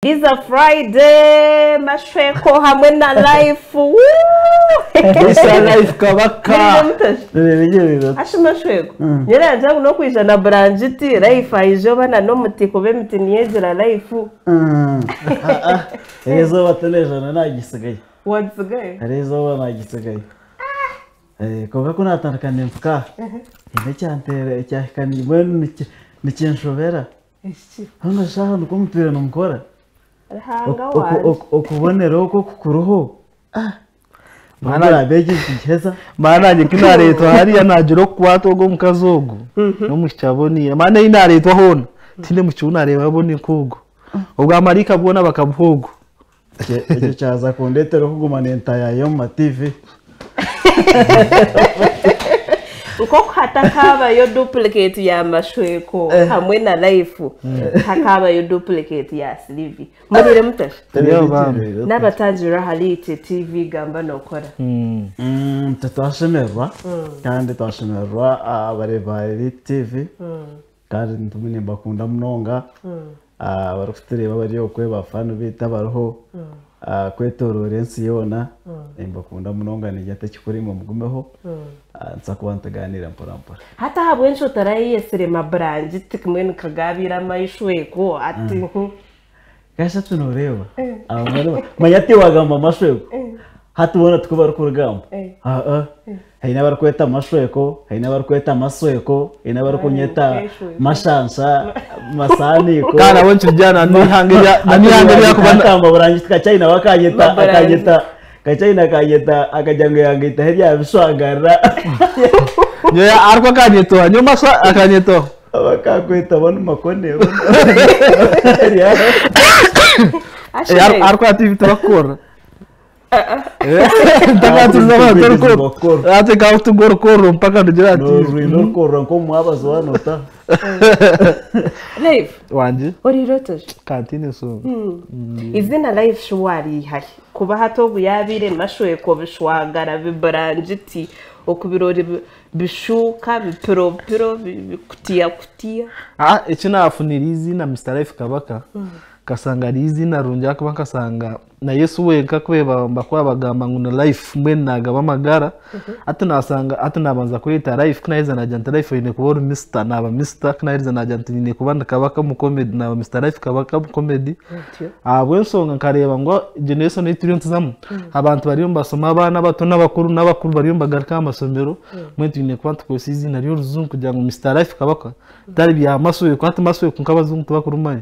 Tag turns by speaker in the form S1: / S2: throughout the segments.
S1: This a Friday mashweko hamwe na life. Woo!
S2: This a life kabaka.
S1: Ashi mashweko. Nyera ngu nokwija na burangiti life aije oba na n'omuti kuba emiti niyegira life.
S3: Erizooba tinejana nagisigaye.
S1: Wagisigaye?
S3: Erizooba nagisigaye. Kwonka ku natandika ninfuka haine ekyanteera ekyahika mbwenu nikinshobera. Hoona shaaha nikwo mutwire nimukora?
S1: Ruhanga wangye.
S3: Okubonera oku okukuriho Mwana
S2: Maana nanye ku naareetwa hariya naagira okukwata ogwo omukazi ogu n'omwishiki aboneire. Maana ei naareetwa hoona tihaine mwishiki ou naareeba aboneire nk'ogwo. Obwa maraika bwona bakabuha ogwo.
S3: Ekyo kyaza kundeetera okuguma nintaayaaya omu ma TV.
S1: Nk'oku hatakaabayo duplicate ya mashweko hamwe na life, hakaabayo duplicate ya Sylvie. Muriire muta shi? N'abatangirira ahari Itwe TV gamba nookora.
S3: Twashemererwa kandi twashemererwa abareebi ba Elite TV kandi nituba nimbakunda munonga abarikutureeba bari okwe ba faani baitu abariho kwetoroora ensi yoona nimbakunda munonga niinyenda ekikuru imwe mugumeho nituza kuba nitugaaniira mpora mpora.
S1: Hati ahabw'enki otarayeyetsire maburangiti mbwenu kagaabaire amaishweko ati.
S3: Kasha ati noreeba manya ati wagamba amashweko hati boona tikwo barikurigamba aa haine abarikweta amashweko haine abarikweta amasweko haine abarikunyeta mashansha masaaniiko
S2: Kandi nabo nikirugiirira na n'eihanga erya na n'eihanga eri arikuba na-
S3: Akamba burangiti kachaina bakanyeta
S1: Maburangiti.
S3: akanyeta kachaina akanyeta akagira ngu yangaitaho ebya bishwangarira
S2: Nyowe ariko akanyetoha nyowe maswa akanyetoha.
S3: Bakakweta banu makone
S2: Ariko hati tibakukora. Ati kakutuga orukorro mpaka nugira ati.
S3: Norwine orukorro nk'omwabazi wanota.
S1: Life.
S2: Wangi.
S1: Oriire ota shi?
S2: Kantine ensonga.
S1: Eizina life shi wariiha hi? Kuba hati ogu yaabaire mashweko bishwagara biburangiti okubirori bishuuka bipiropiro bikutiyakutiya.
S2: Eki naafunire eiziina Mister Life Kabaka nkashanga riri eiziina rirungi ahakuba nkashanga na Yesu wenka ku bakuba bagamba ngu ni life mbwenu naagaba amagara hati naashanga hati naabanza kweyeta life ku naaherize naagira nti life oine kuba ori Mister naaba Mister ku naaherize naagira nti nyine kuba ndi Kabaka omu comedy naaba Mister Life Kabaka omu comedy Ahabw'enshonga nkareeba ngu generation ei turiyo nituzamu abantu bariyo nibashoma abaana abato n'abakuru n'abakuru bariyo nibagaruka aha mashomero mbwenu twine kuba nitukozesa eiziina ry'orujungu kugira ngu Mister Life Kabaka bitari bya Masweko hati Masweko nk'abajungu tibakurumanya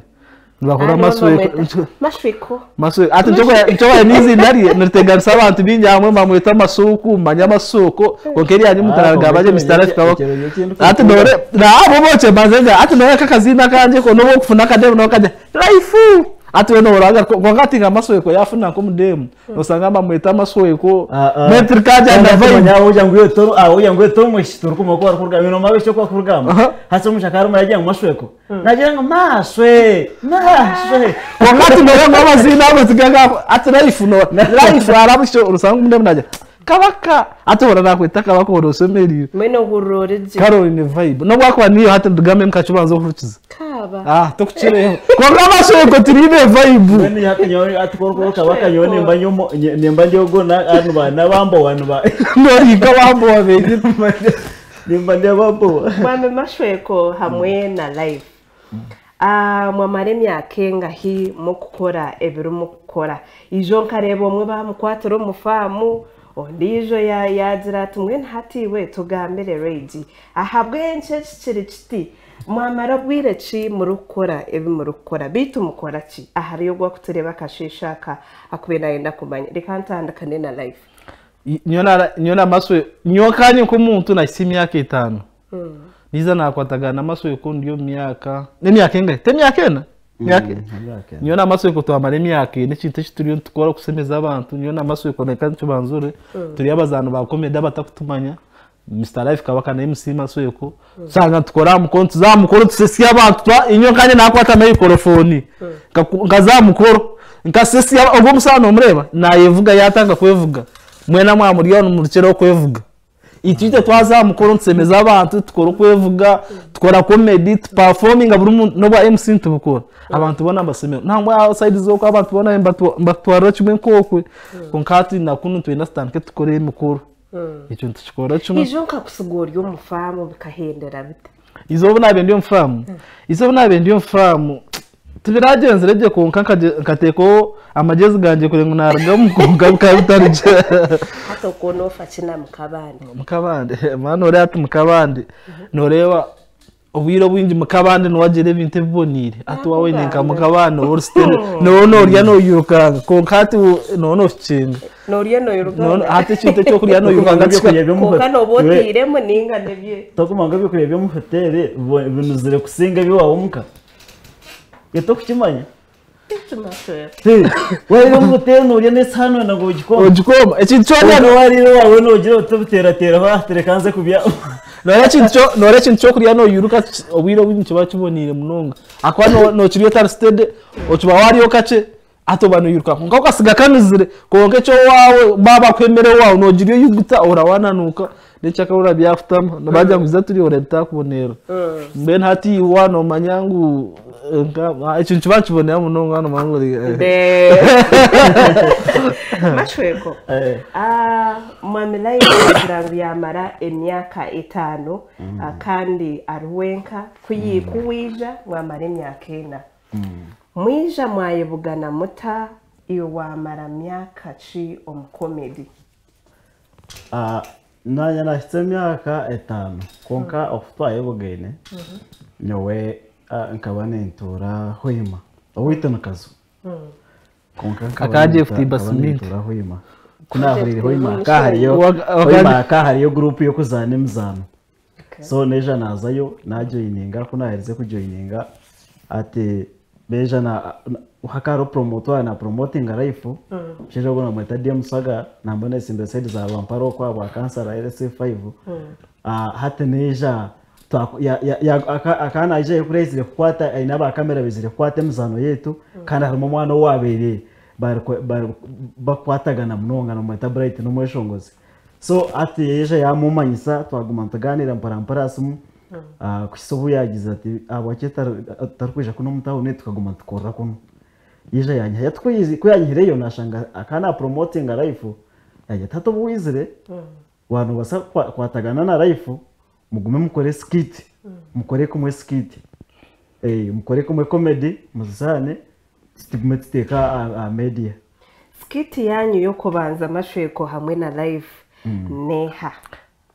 S2: nibahurira Masweko
S1: Mashweko
S2: Masweko hati nikyo wareeba n'eiziina rye niriteganisa abantu baingi abamwe nibamweta Masuuku manya Masuuko kwonka eryangye omuntu ararigamba gye Mister Life Kabaka hati noreeba abo bookye mbanze ngambe hati noreeba nk'akaziina akangye ko nobu okufuna akademu nako kagira Life! Hati weena oranga kwonka hati nka Masweko yaafuna nk'omudemu nosanga bamweta Masweko mbwenu tirikagira na vibe.
S3: Ogira ngu iwe ogira ngu iwe tori omwishiki torikumanya oku barikurugamba iwe noomanya abaishiki oku barikurugamba hati omwishiki akaba arimu yaagira ngu Mashweko naagira ngu Maashwe Maashwe
S2: Kwonka hati nooreeba ngu amaziina ago tigaga hati life no life hariho abaishiki osanga omudemu naagira Kabaka! Hati ohurira naakweta Kabaka ohurira oshemereirwe.
S1: Mbwenu ohurira ori gye.
S2: Kare oine vibe. N'obu waakuba niiwe hati nitugambe nkakibanza ohurikize.
S1: Kaaba.
S2: Ah, tokukireeba. Kwonka amashweko tiriine vibe.
S3: Mbwenu hati nyowe hati ku orikuba Kabaka nyowe nimba ndi omu nimba ndi ogwo na ba nabambowa niba.
S2: Ori nk'abambowa benyini.
S3: Nimba ndi abambowa.
S1: Mwami Mashweko hamwe na Life. Mwamara emyaka engahi mukukora ebirimukukora? Ijo nkareeba omwe baamukwatira omu faamu, ondiijo yaagira ati mbwenu hati iwe tugambire Regi, ahabw'enki eki kiri kiti? Mwamara bwire ki murikukora ebi murikukora? Beitu mukora ki? Ahari ogwo arikutureeba akasheeshe aka akubaire naayenda kumanya. Reka ntandikane na Life.
S2: Nyowe na Maswe, nyowe nkaanye nk'omuntu nahitsya emyaka etaano. Niiza naakwatagana na Masweko ndi omu myaka, n'emyaka engahi? T'emyaka ena? Emyaka ena. Nyowe na Masweko twamara emyaka ena ekintu eki turiyo nitukora kushemeza abantu, nyowe na Masweko reka nkibanzure, turi abazaani ba comedy abatakutumanya, Mister Life Kabaka na MC Masweko, tushanga nitukora aha mukoro, nituza aha mukoro tusesya abantu, nyowe nkanye naakwata maikorofoni, nkaza aha mukoro, nkasesya, ogwo omusaani nomureeba, naayevuga yaatandika kwevuga, mwena mwamuri aho nimurukyeraho kwevuga. Itwe twaza aha mukoro nitusemeza abantu, tukora okwevuga, tukora comedy, tupafominga buri muntu n'obwa MC nitubukora. Abantu boona nibasemererwa. Nangwa aha side z'okwe abantu boona nibatwarira kimwe nk'okwe. Kwonka hati na kunu nitwenda tutandike tukore emikoro. Ekyo nitukikora kimwe.
S1: Ijo nkakusiga ori omu faamu bikahendera bita?
S2: Izooba obu naabaire ndi omu faamu, izooba obu naabaire ndi omu faamu tibiragyenzire gye kwonka nkateekaho amagyezi gangye kureba ngu naarugamu kwonka bikaba bitari gye.
S1: Hati okwo noofa ki na mukabandi?
S2: Mukabandi, mbwenu nooreeba hati mukabandi, nooreeba obwire obwingi mukabandi niwe agira ebintu ebiboneire. Hati waaba oine nka mukabandi nooba ori steady, nooba noorya nooyirukanga kwonka hati nooba noohikiinga.
S1: Noorya nooyirukanga.
S2: Hati ekintu eky'okurya nooyirukanga
S1: Kwonka nooba oteiremu nainga n'ebye.
S3: Tokumanya ngu ebyokurya by'omu hoteeri binuzire kusinga eby'owaawe omuka? Tokukimanya? Waaba omu hoteeri noorya n'esihaani wenda ngu ogikome.
S2: Ogikome. Ekintu kyona.
S3: Kwonka waariira owaawe noogira oti obiteerateeraho ati reka nze kubyama.
S2: Nooreeba ekintu ky'okurya nooyiruka obwire obwingi nikiba kiboneire munonga. Ahakuba nookirya otari steady, okiba waaryaho kakye hati oba noiruka kwonka okasiga kanuzire kwonka eky'owaawe baaba bakuha emere owaawe noogirya oiguta ohurira waananuuka n'ekyakahurira byakutama nibagira ngu iza turye ohurira bitakuboneera. Mbwenu hati iwe waaba noomanya ngu ekyo nikiba nikibonera munonga waaba noomanya ngu ori.
S1: Mashweko, Mwami Life kugira ngu yaamara emyaka etaano kandi ari wenka, ku waija mwamara emyaka ena. Mwija mwayebugana muta iwe wamara myaka ki omu comedy?
S3: Naanye nahitsya emyaka etaano kwonka oku twayebugaine nyowe nkaba nintuura Hoima owaitu ni Kazo kwonka nkaba nintuura Hoima ku naahuriire Hoima hakaba hariyo guruupu y'okuzaana emizaano. So naija naazayo naajoyininga, ku naaherize kujoyininga ati beija na hakaba hariho puromota owaaba naaporomotinga life, omushaija ogwo nibamweta Dee Musaga nambwenu ayetsimbire sayidi za Rwampara okwo ahabwa kansara LC5, hati naija akaba naija kuri aizire kukwata aine aba kamera baizire kukwata emizaano yaitu kandi harimu omwana owaabaire bakukwatagana munonga nibamweta Bright n'omweshongozi. So hati yaija yaamumanyisa twaguma nitugaaniira mpora mpora aha simu kuhitsya obu yaagize ati ahabwaki otarikwija kunu omu tawuni tukaguma nitukorera kunu. Yaija yaanyihayo hati ku yaanyihireyo naashanga akaba naaporomotinga life yaagira ati hati obu waizire waaba noobaasa kukwatagana na life mugume mukore skit, mukore kumwe skit, mukore kumwe comedy muzaane tugume tuteeke aha media.
S1: Skit yaanyu y'okubanza Mashweko hamwe na Life n'eha?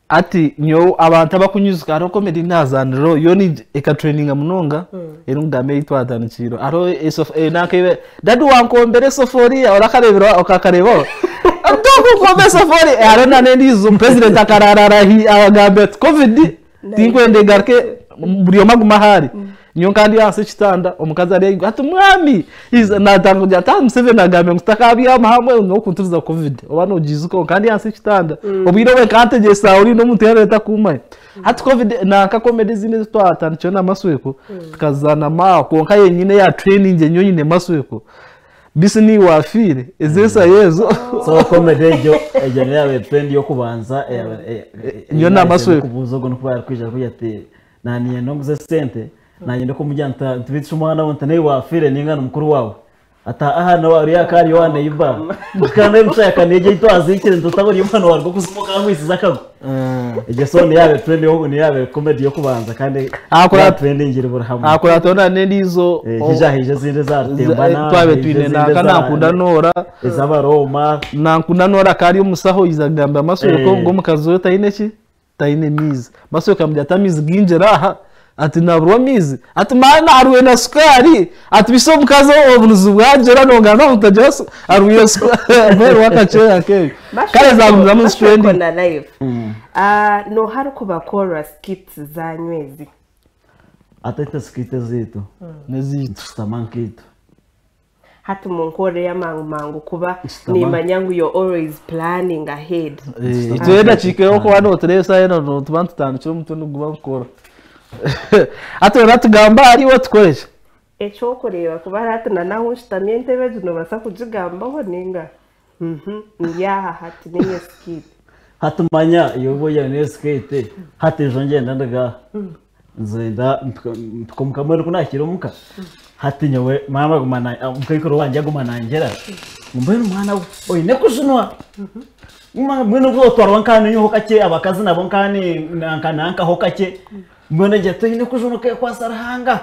S2: Hati nyowe abantu abakunyuzuka hariho comedy nazaanireho yoona ekatrendinga munonga erikugamba ei twatandikiireho hariho nanka dadi wankombera esoforiya orakareebire okakareebaho nkonkombe esoforiya hariho n'endiijo president akaraara agamba ati covid Tinkwenda egaruke buri omwe agume ahu ari. Nyowe nkaba ndi ahansi y'ekitanda omukazi ari ahaiguru ati mwami natandika kugira ati Museveni agambire ngu tutakabyama hamwe n'okunturiza covid oba nogiijuka nkaba ndi ahansi y'ekitanda obwire obwe nkaba ntegyerize oriine omuntu yareeta kumanya. Hati covid nanka comedy ezindi ezi twatandikireho na Masweko tukazizaana maawe kwonka yenyine eya training nyowe nyine Masweko Bisi niiwe wafiire ez'ensa y'ezo.
S3: So comedy egyo egyo niyo yabaire trend y'okubanza
S2: Nyowe namasweko.
S3: Kubuuza ogwo nikuba arikwija arikugira ati naninyenda onguze esente nanye ndikumugira nti nti beitu shi omwana we nti naiwe wafiire ninga ni mukuru waawe ati aha nawe ariyo akaba ari owa neighbour kandi emushaka negyo ei twaziikire nituta buri omwana waaruga okuzimu okangwisiza akagwa. Egyo so niyo yabaire trend niyo yabaire comedy y'okubanza kandi yatrendingire buri hamwe.
S2: Hakurataho na n'endiijo
S3: Haija haija ezindi eza Rutembana,
S2: twabaire
S3: haija
S2: twine
S3: ezindi
S2: nanka Nankunda Noora.
S3: Ez'Abarooma.
S2: Nankunda Noora akaba ari omusaho yaija kugambira Masweko ngu omukazi we taine ki? Taine maizi. Masweko amugira ati amaizi gaingira aha? Ati naburwa amaizi? Ati maana arwaire na sukaari? Ati beitu omukazi obunuzi bwagira nogamba ngu tagira arwaire sukaari mbwenu wakacweya nk'ebyo. Kare zagumizamu
S1: Masweko
S2: nizitrendinga.
S1: na life. Nooha arikubakorera skits zaanyu ezi?
S3: Ate itwe skit ezaitu
S2: N'ezaitu.
S3: nitushutama nkaitwe.
S1: Hati munkorere amangu mangu kuba
S3: Nshutama.
S1: nimanya ngu you're always planning ahead.
S2: Itwe edakiika ey'okuba nootureeba eshaaha yoona nituba nitutandikira omutwe niguba nigukora. Hati oratugamba ahari iwe tukore ki?
S1: Eky'okureeba kuba hati na n'ahu nshutami entebe egi noobaasa kugigambaho ninga? Ndi aha hati niinye skit.
S3: Hati manya iwe oba oine n'esikeeti hati ejo ngyenda ndiga nzenda mpika omuka mbwenu ku naahikire omuka hati nyowe maama aguma na- omukaikuru wangye aguma nangira ngu mbwenu mwana we oine kujunwa mbwenu obu otwarwa nka ninyoho kakye abakazi nabo nka ni- nanka nankaho kakye mbwenu agira ati oine kujunwa okekwasa Ruhanga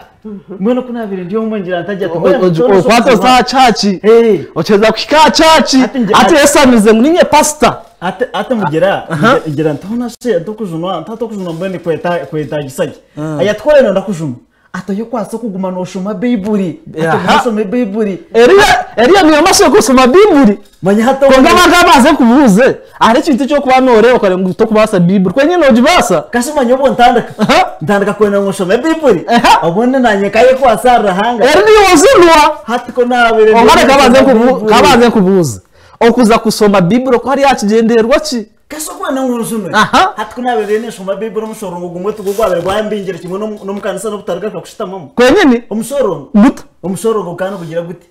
S3: mbwenu ku naabaire ndi omwe ngira nti agira ati mbwenu
S2: Okwata oza aha church
S3: Eh.
S2: okyeza kuhika aha church
S3: Ati nje-
S2: ati yesamize ngu ninye pastor.
S3: Ati ati mugira ngira nti hona she ntukujunwa ntatukujunwa mbwenu kweta kwetagisa ki aya tukore no ndakujunwa ati oyekwasa okuguma noshoma Baibuli ati
S2: Aha.
S3: ogume oshome Baibuli
S2: Eriya Eriya niyo mashe kusoma Bibuli.
S3: manya hati
S2: Konka bakabanze kubuuze ahari ekintu ekyokuba noreeba okareba ngu tokubaasa Bibuli kwenyine nogibaasa.
S3: kasi manya obu ntandika
S2: Aha.
S3: ntandika kwenda ngu nshome Baibuli
S2: Aha.
S3: obundi nanye nkayekwasa ahari Ruhanga
S2: Eri niyo ozunwa.
S3: hati ko nabire
S2: Konka reka banze nkubu- kabanze nkubuuze. Okuza kusoma Bibuli oku hariyo hakigyendererwa ki?
S3: Kasi okwenda ngu njunwe
S2: Aha.
S3: hati ku nabire ninshoma Baibuli omushorongo gumwe tigwo gwabire gwambingira kimwe n'omukanisa n'obutarigaruka kushutamamu
S2: Kwenyini
S3: omushorongo
S2: guta.
S3: omushorongo gukaba nigugira guti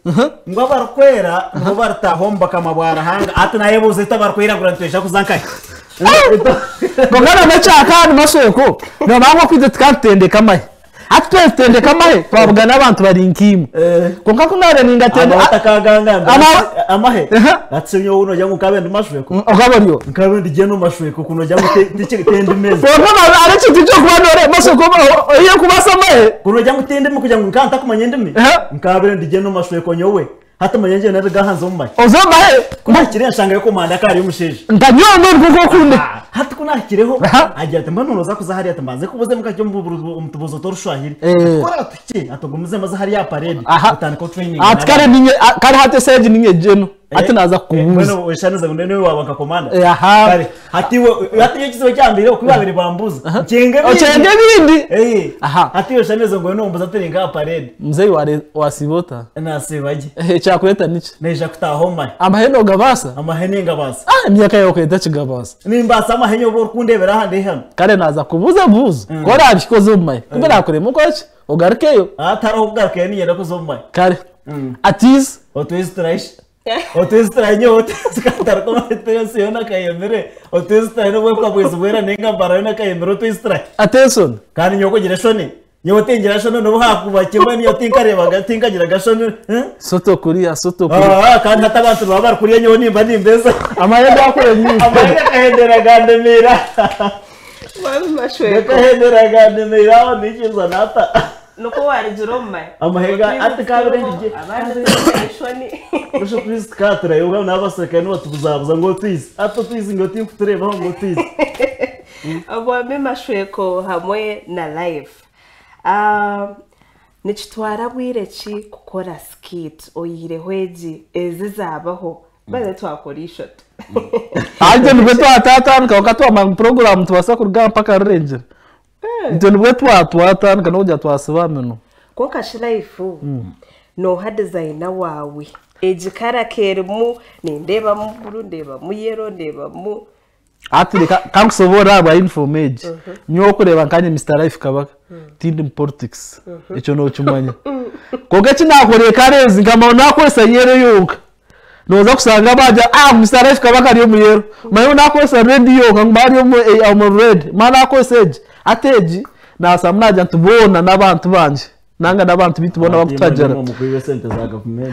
S3: ngu abarikwera nibo baritaaha omu bakama bwa Ruhanga hati nayebuuza itwe abarikwiragura nitwija kuza nkahi
S2: Konka n'ekyakandi mashoko nomanya ngu okwija tukatutendeka amahe. Hati twena tutendeka amahe twabugana abantu bari nkaimwe. Konka ku naabaire ningatendeka
S3: Amahe amahe
S2: Aha.
S3: hati se nyowe nogira ngu nkabe ndi mashweko
S2: okaba oriyo.
S3: nkabe ndi gye n'omashweko kunogira ngu tindimeze
S2: Konka hariho ekintu ky'okuba noreeba mashoko oine kubaasa amahe.
S3: kunogira ngu tindimi kugira ngu nkaba ntakumanya endimi
S2: Aha.
S3: nkabe ndi gye n'omashweko nyowe hati manya ngyenda ndiga ahansi omu mahe
S2: Oze omu mahe
S3: kunahikire enshanga y'okomanda akaba ari omushaija
S2: nka nyowe mbwenu nikwo okunde.
S3: Hati kunahikireho
S2: Aha.
S3: agira ati mbwenu noza kuza hariya ati mbanze kubuze mukakye omu tubuzo tw'orushwahiri
S2: Eh.
S3: kora tuhikye ati ogumize maze hariya parade
S2: Aha.
S3: otandika training
S2: Ati kare ninye kare hati esaha egi ninye gyenu hati naaza kukubuuza.
S3: mbwenu weshanize ngu niwe waaba nka komanda
S2: Eh, aha.
S3: Kare, hati iwe hati ekizibu ekyambireho ku babire bambuza nkyenge
S2: Okyenge ebindi.
S3: Eh.
S2: Aha.
S3: Hati weshanize ngu nombuza turi nka parade
S2: Muzeeyi wasiiba ota?
S3: nasiiba gye
S2: Ekyakureeta niki?
S3: naija kutaaha omu mahe
S2: Amahe noogabaasa?
S3: Amahe ningabaasa.
S2: Ah, emyaka yaawe okaba etakigabaasa.
S3: Nimbaasa amahe nyowe obu orikundebera aha ndi hanu.
S2: Kare naaza kubuuza ebibuuzo. Ku oraabihike oze omu mahe. Ku biraakurema okore ki? Ogarukeyo.
S3: Aha tihariho kugarukayo niinyenda kuza omu mahe.
S2: Kare. Atiizi.
S3: Otwizi turahisha. Otwizi turahi nyowe otwizi katarikumanya ensi yoona akayemire. Otwizi turahi n'obu ekabwizi bwera ninga mbara yoona akayemire otwizi turahi.
S2: Attention.
S3: Kandi nyowe kugira eshoni. Nyowe tingira shoni n'obu haakuba kimwe nyowe tinkareebaga tinkagiraga shoni.
S2: Soto kuriya, soto kuriya.
S3: Ah, kandi hati abantu nibaba bari kuriya nyowe nimba nimbeza.
S2: Amahe gakuremiire.
S3: Amahe gakahendera gandemiira.
S1: Mwami Mashweko.
S3: Gakahendera gandemiira aho nikiza nata.
S1: Nukwo warigira omu mahe.
S3: Amahe ga ati kabire ndigye.
S1: Abandi tibine eshoni.
S3: Rusho twisi tukaturayoga n'abasirikare nibatubuzabuza ngu otwisi. Ati otwisi ngu tinkutureebaho ngu otwisi.
S1: Mwami Mashweko hamwe na Life. Nikitwara bwire ki kukora skit oyihireho egi ezi zaabaho baze twakora ishatu.
S2: Itwe nibwo twatatandika kwonka twamara ngu puroguraamu nitubaasa kuruga aha mpaka Rurengyera. Itwe nibwo twatandika n'okugira twasiba aha minwa.
S1: Kwonka shi Life nooha dizayina waawe? Egi karaka erimu nindeebamu buru ndeebamu yero ndeebamu.
S2: Hati reka kankusoborore ahabwa uniform egi. Nyowe okureeba nkanye Mister Life Kabaka tindi mu politics ekyo nokimanya. Kwonka eki nakorire kare ezi nkamara nakoresa yellow yonka. Noza kushanga bagira ah Mister Life Kabaka ari omu yellow. Manya nakoresa red yonka ngu ari omu red. Manya nakoresa egi. Hati egi nasanga nagira nti boona n'abantu bangye. Nanga n'abantu baitu boona abakutwagira.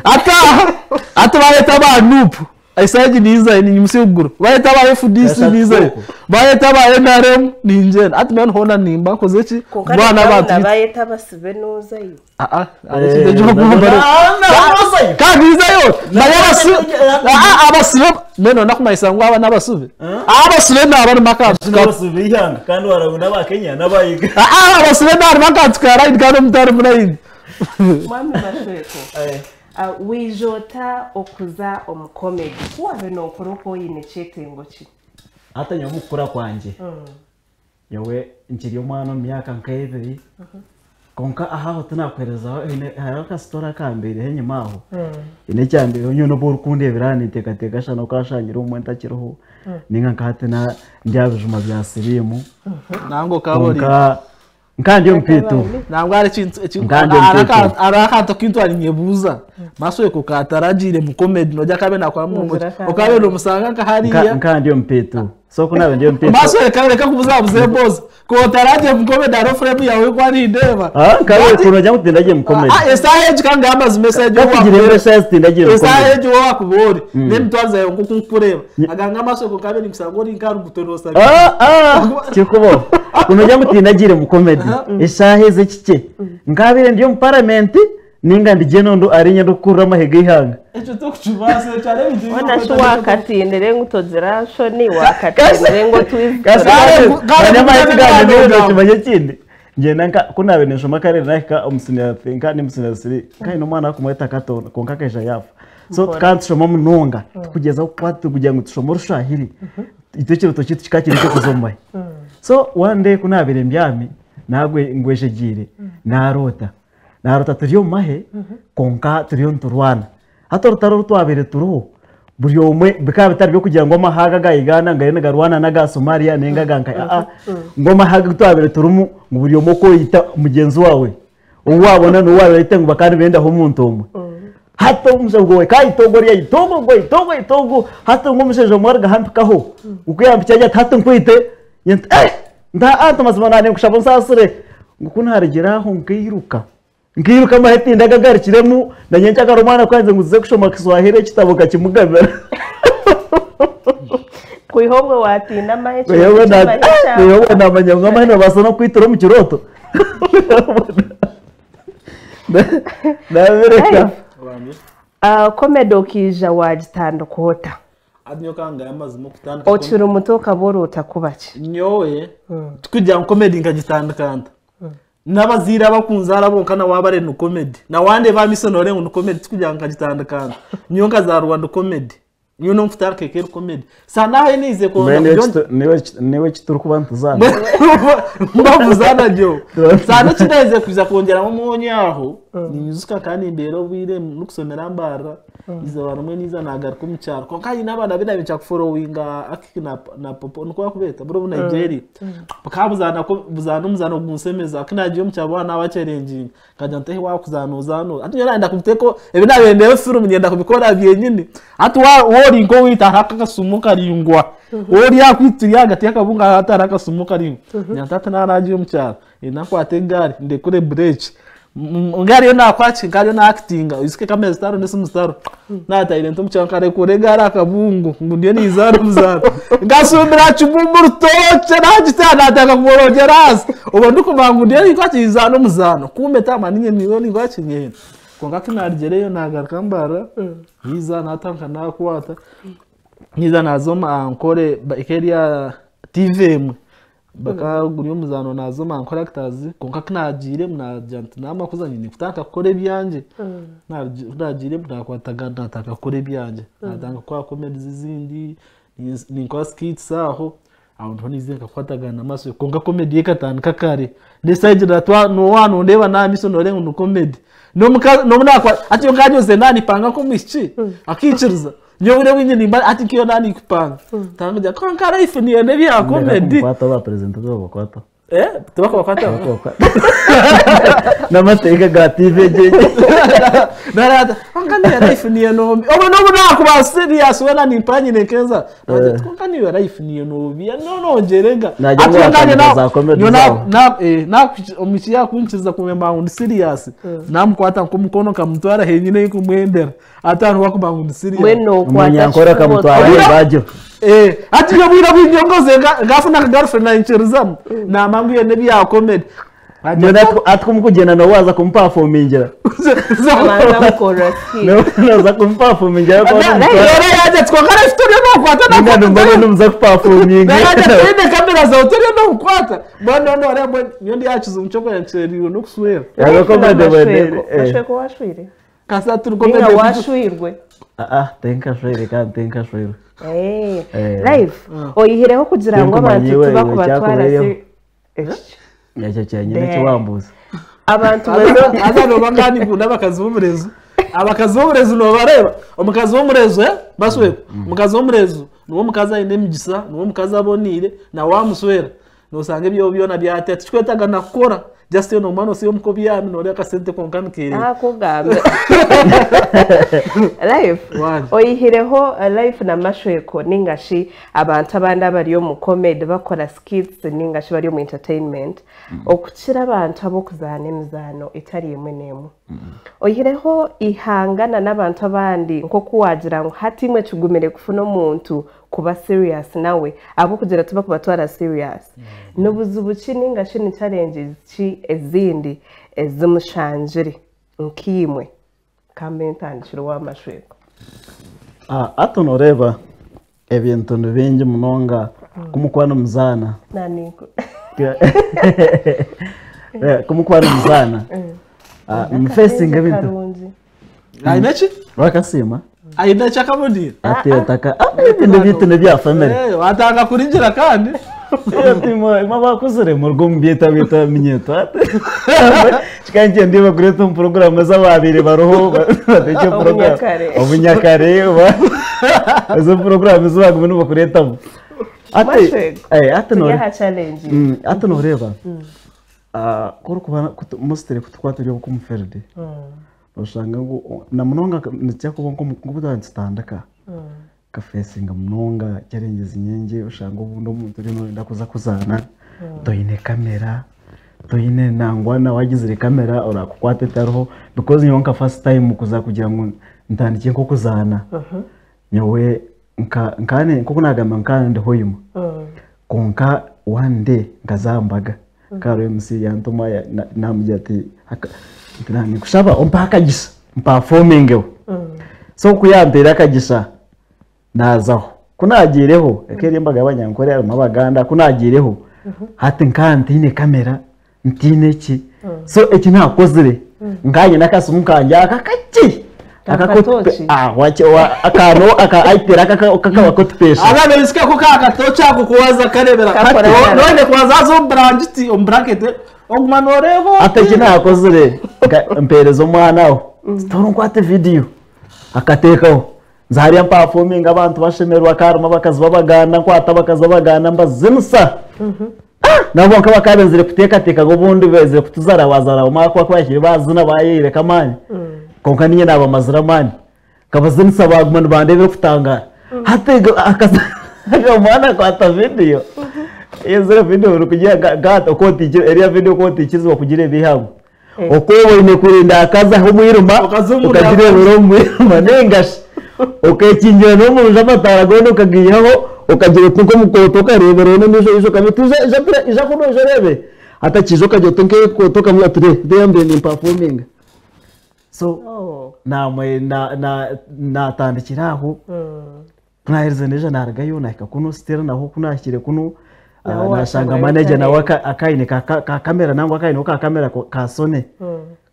S2: Ati aha, ati baayeta aba Nup, esaaha egi ninzayo ninyimutsya okuguru. Baayeta aba FDC ninzayo. Baayeta aba NRM ningyenda. Hati mbwenu hoona nimba nkoze ki?
S1: Kwonka
S2: Mbwenu
S1: na
S2: abantu
S1: Brown
S2: baitu.
S1: abaayeta abasibe noozayo.
S2: Aa, hariho ekintu eki orikugamba. Kandi ninzayo. Manya abasibe, aa abasibe, mbwenu nooyenda kumanyisa ngu aba n'abasibe? Abasibe naaba harimu akantu ka.
S3: N'abasibe b'eihanga kandi waraba n'aba Kenya n'aba Uganda.
S2: Aa abasibe naaba harimu akantu ka layini kandi omuntu ari mu layini.
S1: Mwami Mashweko, waija ota okuza omu comedy? Ku waabaire nookura okwo oine kyetengo ki?
S3: Hati nyowe omu kukura kwangye, nyowe nkiri omwana omu myaka nk'ebiri, Kwonka aha aho tinakuherezaho haine hariho akasitore akambaireho enyima aho haine ekyambaireho nyowe n'obu orikundeebera aha ninteekateeka shana okashangire obumwe ntakiriho ninga nka hati na ndi aha bijuma bya siriimu
S2: Nangwa okaba ori.
S3: kwonka nka ndi omupiito
S2: Nangwa hariho ekintu eki
S3: Nka ndi
S2: hariho
S3: omupiito
S2: hariho akantu aku ntwara ninyebuuza. Masweko kataragiire mu comedy nojya akabe nakora mu
S1: Nozira akabe.
S2: okabe nomusanga nka hariya.
S3: Nka ndi omu P2. So ku naabe ndi omu P2.
S2: Masweko reka kubuzabuza emboozi. Ku otaragiire mu comedy hariho frame yawe ku arindeeba.
S3: Ah, nkabe kuno jya mutindagiye mu comedy.
S2: Ah, esaaha egi kandi amazima esaaha egi
S3: Kakugira
S2: owakubeera.
S3: eshaaha zitindagiye mu
S2: Esaaha
S3: comedy.
S2: egi wowakuba ori n'emitwarize yawe nk'oku nkukureeba. Aganga amasweko kabe ninkusanga ori nka ruguto noosabira.
S3: Ah, ah, kirikubaho. Kuno jya mutindagiire mu comedy. Eshaaha ezi ekikye. Nkabeire ndi omu parliament ninga ndi genondo arinye ndikukurura amahe g'eihanga.
S2: Ekyo tokukibaasa ekyo hariho ebintu
S1: Wena shi
S2: ebimwe
S1: wakatinire ngu togira nshoni wakatinire ngu
S3: Kasi
S1: otwizitura.
S2: Kare-
S3: amahezi
S2: kare-
S3: gange
S2: kare-
S3: niyo kimanye ekindi. Ngyenda nka ku naabe ninshoma kare nahika omu senior nka ndi mu senior 3 nkaine omwana akumweta Kato konka akaija yaafa. So tukaba nitushoma munonga tukugyezaho kukwata kugira ngu tushome orushwahiri. Itwe ekiroto kyaitu kikaba kiri ekyokuza omu mahe. So one day ku naabaire mbyami nagwe ngwejegyeire naroota. Naroota turi omu mahe konka turiyo niturwana. Hati orutaro oru twabaire turiho buri omwe bikaba bitari byokugira ngu amahanga aga Uganda ngariyo nigarwana n'aga Somalia ninga aga nka aa ngu amahanga agu twabaire turimu ngu buri omwe oku oyita mugyenzi waawe ou waabona n'ou waabaire ngu bakaba nibendaho omuntu omwe. Hati omushaija gwe kaita ogu oriya aita ogu ogu aita ogu aita ogu hati ngu omushaija omwe aruga ampikaho oku yampikya agira ati hati nkwite nti eh nta anti mazima nanye nkushaba onsaasire ngu ku naarugira aho nkairuka nkairuka amahe tindagagarukiremu na nyenkyakare omwana ku yanze ngu tuze kushoma Kiswahili ekitabo nkakimugabira.
S1: Kwiha obwo watinda amahe
S3: Kwiha obwo namanya ngu amahe nibabaasa n'okwitira omu kirooto. Nabireka.
S1: Comedy okiija wagitandika ota?
S2: Nyowe ngaya amazima okutandika
S1: Okiri muto okaba oroota kuba ki?
S2: Nyowe tikugira ngu comedy nkagitandika nta. N'abazaire abakunzaara bonka na waaba ni comedy. Na wandeeba aha maisho nooreeba ngu ni comedy tikugira ngu nkagitandika nta. Nyowe nkazaarwa ndi comedy. Nyowe n'okutandika eka eri comedy. Sa naho niize
S3: Niwe kiturikuba nituzaana.
S2: Mbabuzaana gyo. Sa n'ekinaize kwija kwongyeramu omwonyo aho, ninyijuka kandi nimbeera obwire ndikusomera Mbarara, izooba rimwe niiza nagaruka omu kyaro. Konka hiine abaana abu naabiire nkuforowinga Akiki na Popo nikwo bakubeeta buri obu Nigeria. Bukaba buzaana omuzaano gunsemeza. Ku naagiire omu kyaro waaba naabakyerenginga nkagira nti waakuzaana ozaane. Hati nyowe nayenda kubiteeka ebi naabiire ndeeba firimu nyenda kubikora byenyini. Hati woori nk'owaitu hariho akasumu karingwa. Woori ahakwita ori ahagati y'akabungo hati hariho akasumu karingwa. Ngira nti hati naaba naagiire omu kyaro, nakwata egaari ndekure bureeki. Ngaariyo nakwaki nkariyo naakitinga oijuke kamera zitariho n'esimu zitariho. Naatahire nti omu kyaro nkarekura egaari aha kabungo ngu ndiyo ninzaana omuzaano. Nkasuumira kimwe omu rutookye naagiteera naatandika kuborogyera ahansi. Obwo ndikumanya ngu ndiyo ninkwaki ninzaana omuzaano. Kumbe taama niinye ndiyo ninkwaki nyenda. Kwonka ku naarugireyo naagaruka Mbarara, niiza naatandika naakwata, niiza naaza omu Ankole eka TV emwe. Bakaba guri omuzaano naaza omu Ankole Actors kwonka ku naagiiremu naagira nti naamakuza nyine kutandika kukora ebyangye. Ku naagiiremu naakwatagana naatandika kukora ebyangye. Naatandika kukora comedies ezindi, ninkora skits aho, aho niho niizire nkakwatagana na Maswe. Kwonka comedy yo ekatandika kare. N'eshaaha egi waaba nondeeba n'aha maisho nooreeba ngu ni comedy. N'obu hati nyowe nkanyoze naanipanga nk'omwishiki akaikiriza. Nyowe obwire bwingi nimba hati nk'iyo naanikupanga. Ntandika kugira kwonka life niyenda ebya comedy.
S3: Kumukwata ba president babakwata.
S2: Eh, tibakubakwata?
S3: N'amateeka ga TV egyo.
S2: Narata, kwonka niyo life niyo nombi. Obu n'obu nakuba serious wena nimpanyine nkenza. Kwonka niyo life niyo nombi. No nongyerega.
S3: Nagira ngu watandika za comedy zawe.
S2: Na omwishiki yakunkiriza kumenya ngu ndi serious. Namukwata nk'omukono nkamutwara henyine nkumwendera. Ati hanu wakuba ngu ndi serious.
S1: Mbwenu okwata
S3: Omunyankore
S1: kifuba
S3: akamutwara embagyo.
S2: Eh, ati nyowe bwire bwingi ngoze ngafuna aka girlfriend nankirizamu. Namanya ngu yenda ebya comedy.
S3: Mbwenu ati kumukugenda nawe waza kumupafomingira.
S1: Abanza kukora skit.
S3: Nawe naza kumupafomingira.
S2: Rero yaje twakara turiyo nokwata.
S3: Ninga numbona numuza kupafominga.
S2: Yaje twine kamera zawe turiyo nokukwata. Mbona no rero nyo ndi yakiza umuco kwa nceririwe no kuswera.
S3: Yaga comedy bwene.
S1: Mashweko washwire.
S2: Kasa turi
S1: Ninga
S2: comedy.
S1: washwirwe.
S3: Ah, tenka shwire kandi tenka shwire.
S1: Eh,
S3: Eh.
S1: Life oyihireho kugira ngu abantu
S3: Tinkumanyiwe,
S1: tuba kubatwara
S3: ekyakubeereho.
S1: si
S3: Ekyo kyanyine kiwambuza.
S1: Abantu bazo
S2: Aza noba ngani ngunda abakazi b'omurezu. Abakazi b'omurezu nobareba. Omukazi w'omurezu basweko. Omukazi w'omurezu niwe omukazi aine emigisa, niwe omukazi aboniire, na wamuswera. Nosanga ebyo byona byate tikikwetaga nakukora. Just iwe noomanya osiiba omuka obyami noorya akasente kwonka nikeereeba.
S1: Ahakugamba life
S2: Wangi.
S1: oyihireho life na mashweko ninga shi abantu abandi abari omu comedy bakora skits ninga shi bari omu entertainment okukira abantu ab'okuzaana emizaano etari emwe n'emwe. Oyihireho eihanga na n'abantu abandi nk'oku waagira ngu hati imwe kigumire kufuna omuntu kuba serious nawe ahabw'okugira tibakubatwara serious. Ni buzibu ki ninga shi ni challenges ki ezindi ezi mushangire nkaimwe? Ka mbe ntandikire owa Mashweko.
S3: Hati nooreeba ebintu ni bingi munonga ku mukuba nimuzaana.
S1: Naninka.
S3: Ku mukuba nimuzaana nimufeesinga ebintu.
S1: Karungi.
S2: Aine ki?
S3: Wakasiima?
S2: Aine ki akabonire?
S3: Ati otaka ebintu byaitu n'ebya family.
S2: Watanga kuringira kandi.
S3: Imwe abakuzire muruga omu byaitu abiitu abamenyeeto. Kikaba nikyenda bakureeta omu puroguraamu ez'abaabaire baruho bateeke puroguraamu.
S1: Obunyakare.
S3: Obunyakare oba ezo puroguraamu ezi baaguma nibakureetamu. Ati
S1: Mashwego.
S3: ati
S1: Turi
S3: noore
S1: aha challenge.
S3: Ati nooreeba ku orikuba mostly ku turikuba turi omu field oshanga ngu na munonga nikikira kuba nk'obu twaba nitutandika okafeesinga munonga challenges nyingi oshanga obundi omuntu oriyo nooyenda kuza kuzaana toine kamera toine nangwa na waagizire kamera orakukwata etariho because nyowe nka first time kuza kugira ngu ntandikye nk'okuzaana nyowe nk'oku naagamba nka ndi hoima kwonka one day nkaza aha mbaga hariho MC yantuma namugira ati ninkushaba ompe akagisha mpafomingeho so ku yampeire akagisha naazaho ku naagiireho eka eri embaga y'abanyankore harimu abaganda ku naagiireho hati nka ntiine kamera ntiine ki so eki naakozire nka nyine akasimu kangye aka kakye
S1: Akatoki?
S3: Akantu aka aitera kakabakotupesha.
S2: Abaana bisika ko ka katoki ako kuwaza karebera.
S1: Kakora
S2: Hati none kuwaza haza omu burangiti omu buraketi oguma noreeba oti.
S3: Ati eki naakozire mpereza omwana aho toora onkwate vidiyo akateekaho nza hariya mpafominga abantu bashemererwa ka harimu abakazi b'abaganda nkwata abakazi b'abaganda mbazinisa. Nabo bonka bakaba benzire kuteekateeka ngu obundi benzire kutuzarabaazara omwaka ku baahikire baazina baayeyireka amaani. Kwonka niinye naabamazire amaani. Nkabazinisa baaguma nibandeeba erikutangaara. Hati omwana akwata vidiyo, eyezire vidiyo orikugira nka oku otiikiriza eriya vidiyo oku otiikirizibwa kugireeba eihango. Oku oba oine kurinda hakazaho omwirima, okagireebera omu mwirima nainga shi okeekingira n'omu nju amataara goona okagaihaho okagira oti nk'omukooto okareebera ondiijo ija okamugira oti ija ija kunu oije oreebe. Hati akiija okagira oti nk'ekooto okamugira oti reeba mbaire nimpafominga. So naatandikira aho, ku naaherize naija naarugayo naahika kunu still naho ku naahikire kunu naashanga manager nawe akaine ka kamera nangwa akaineho ka kamera ka Sony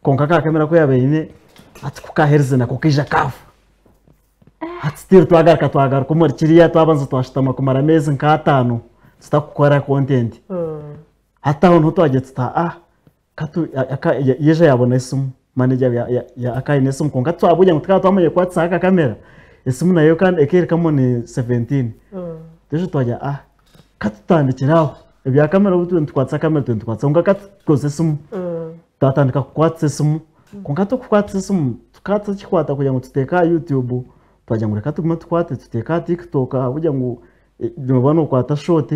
S3: kwonka ka kamera ku yaabaire aine hati ku kaaherize nako kaija kaafa. Hati still twagaruka twagaruka omuri kiriya twabanza twashutama kumara ameezi nk'ataano tutakukora content. Hati aho niho twagira tuti ah yaija yaabona esimu manager akaine esimu kwonka twabugira ngu tukaba twamanya kukwatisa aka kamera esimu nayo kandi ekeerekamu ni 17 twija twagira ah katutandikire aho ebya kamera obu turiyo nitukwatisa kamera turiyo nitukwatisa kwonka katukozese esimu twatandika kukwatisa esimu kwonka turikukwatisa esimu tukaba tukikwata kugira ngu tuteeke aha YouTube twagira ngu reka tugume tukwate tuteeke aha TikTok ahabw'okugira ngu nooba nookwata short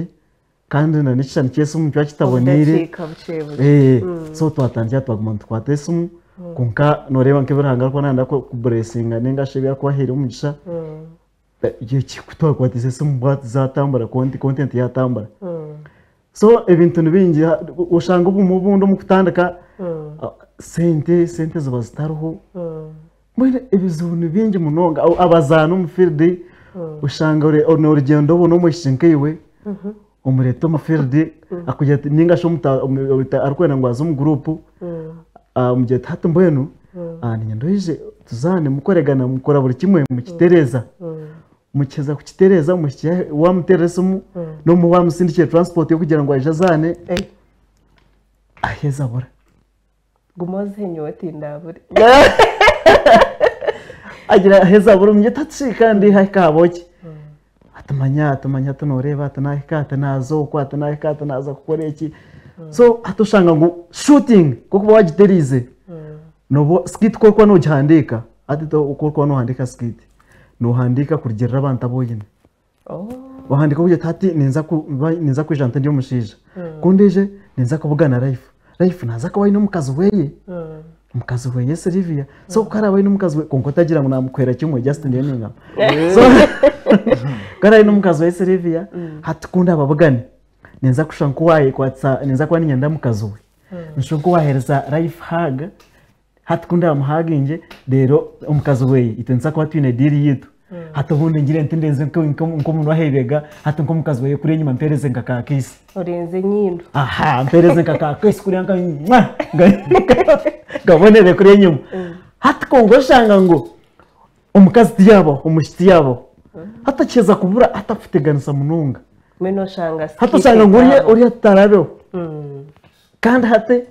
S3: kandi na n'ekishushani ky'esimu nikiba kitaboneire.
S1: Obudakiika bukye bukye.
S3: So twatandikira twaguma nitukwata esimu kwonka nooreeba nk'ebi Ruhanga arikuba naayenda kuburesinga ninga shi ebi arikuba ahaire omugisha ku twakwatiise esimu zaatambura content yaatambura. So ebintu ni bingi oshanga obumwe obundi omu kutandika sente sente ziba zitariho mbwenu ebizibu ni bingi munonga abazaani omu field oshanga n'orugyendo obona omwishiki nkaiwe omureeta omu field akugira ati ninga shi arikwenda ngu aze omu group omugira ati hati mbwenu niinyenda oije tuzaane mukoregana mukora buri kimwe mukitereeza. Mukiheza kukitereeza muhikye waamuteerera esimu n'omu waamusindikira transport y'okugira ngu aije azaane aheza abura.
S1: Guma ozihe nyowe tindabure.
S3: Agira aheza abura omugira ati hati shi kandi hahika habaho ki? Ati manya ati manya ati nooreeba ati naahika ati naaza oku ati naahika ati naaza kukora eki. So hati oshanga ngu shooting kokuba wagiteriize noba skit kokuba nogihandiika hati kokuba nohandiika skit nohandiika kurugirira abantu abu oyine. Ohandiika ogira oti hati ninza kwija nti ndi omushaija ku ndiije ninza kubugana life, life naaza kuba aine omukazi weye, omukazi weye Sylvia so ku araabe aine omukazi weye kwonka otagira ngu naamukwera kimwe just ndiyo ningamba so ku araabe aine omukazi weye Sylvia hati ku ndaababugane ninza kushusha nk'owayekwatisa ninza kuba niinyenda mukazi we nshushe nk'owaheereza life hug hati ku ndaamuhaginge reero omukazi weye itwe nituza kuba twine deal yiitu hati obundi ngire nti ndenze nk'omunwa aha ibega hati nk'omukazi weye kuriya enyima mpeereze nka ka kiss.
S1: Orenze enyindo.
S3: Aha mpeereze nka ka kiss kuriya nka mwah ngabonere kuriya enyima hati kwonka oshanga ngu omukazi tiyaabaho omwishiki tiyaabaho hati akiheza kubura hati akuteganisa munonga.
S1: Mbwenu oshanga
S3: Hati oshanga ngu oriya tarabeho kandi hati.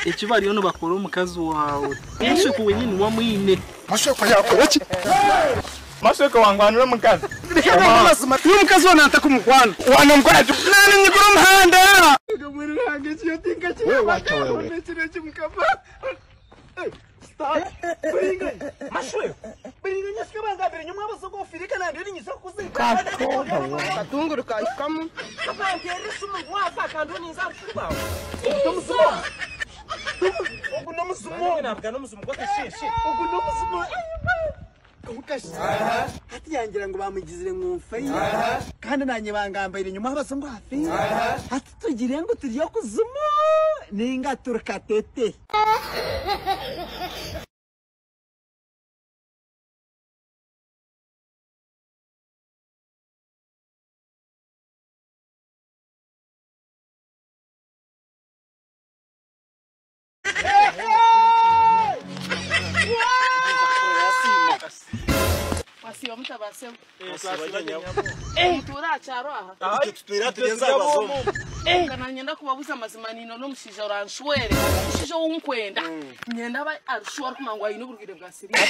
S2: Eki bariyo nibakora omukazi waawe Mashweko wenyini wamwine.
S4: Mashweko yakora ki? Mashweko wangwanira omukazi.
S5: Uyu mukazi wa nanta kumukwana.
S4: Wana mukwana
S5: nani nyigura omuhanda.
S6: Hati yangira ngo bamugizire nkumfayi kandi nanye bangambaire nyuma abazungu hafi hati tugire ngo turiyo kuzumu ninga turukatete.
S7: Mwasiiba muta baasebo? Mutuura aha kyaro aha?
S5: Tutwire turenze abazomu.
S7: Kwonka nanyenda kubabuza amazima niino n'omushaija oranshwere omushaija ou nkwenda niinyenda abe ari shuwa arikumanya ngu aine oburwaire bwa siriimu.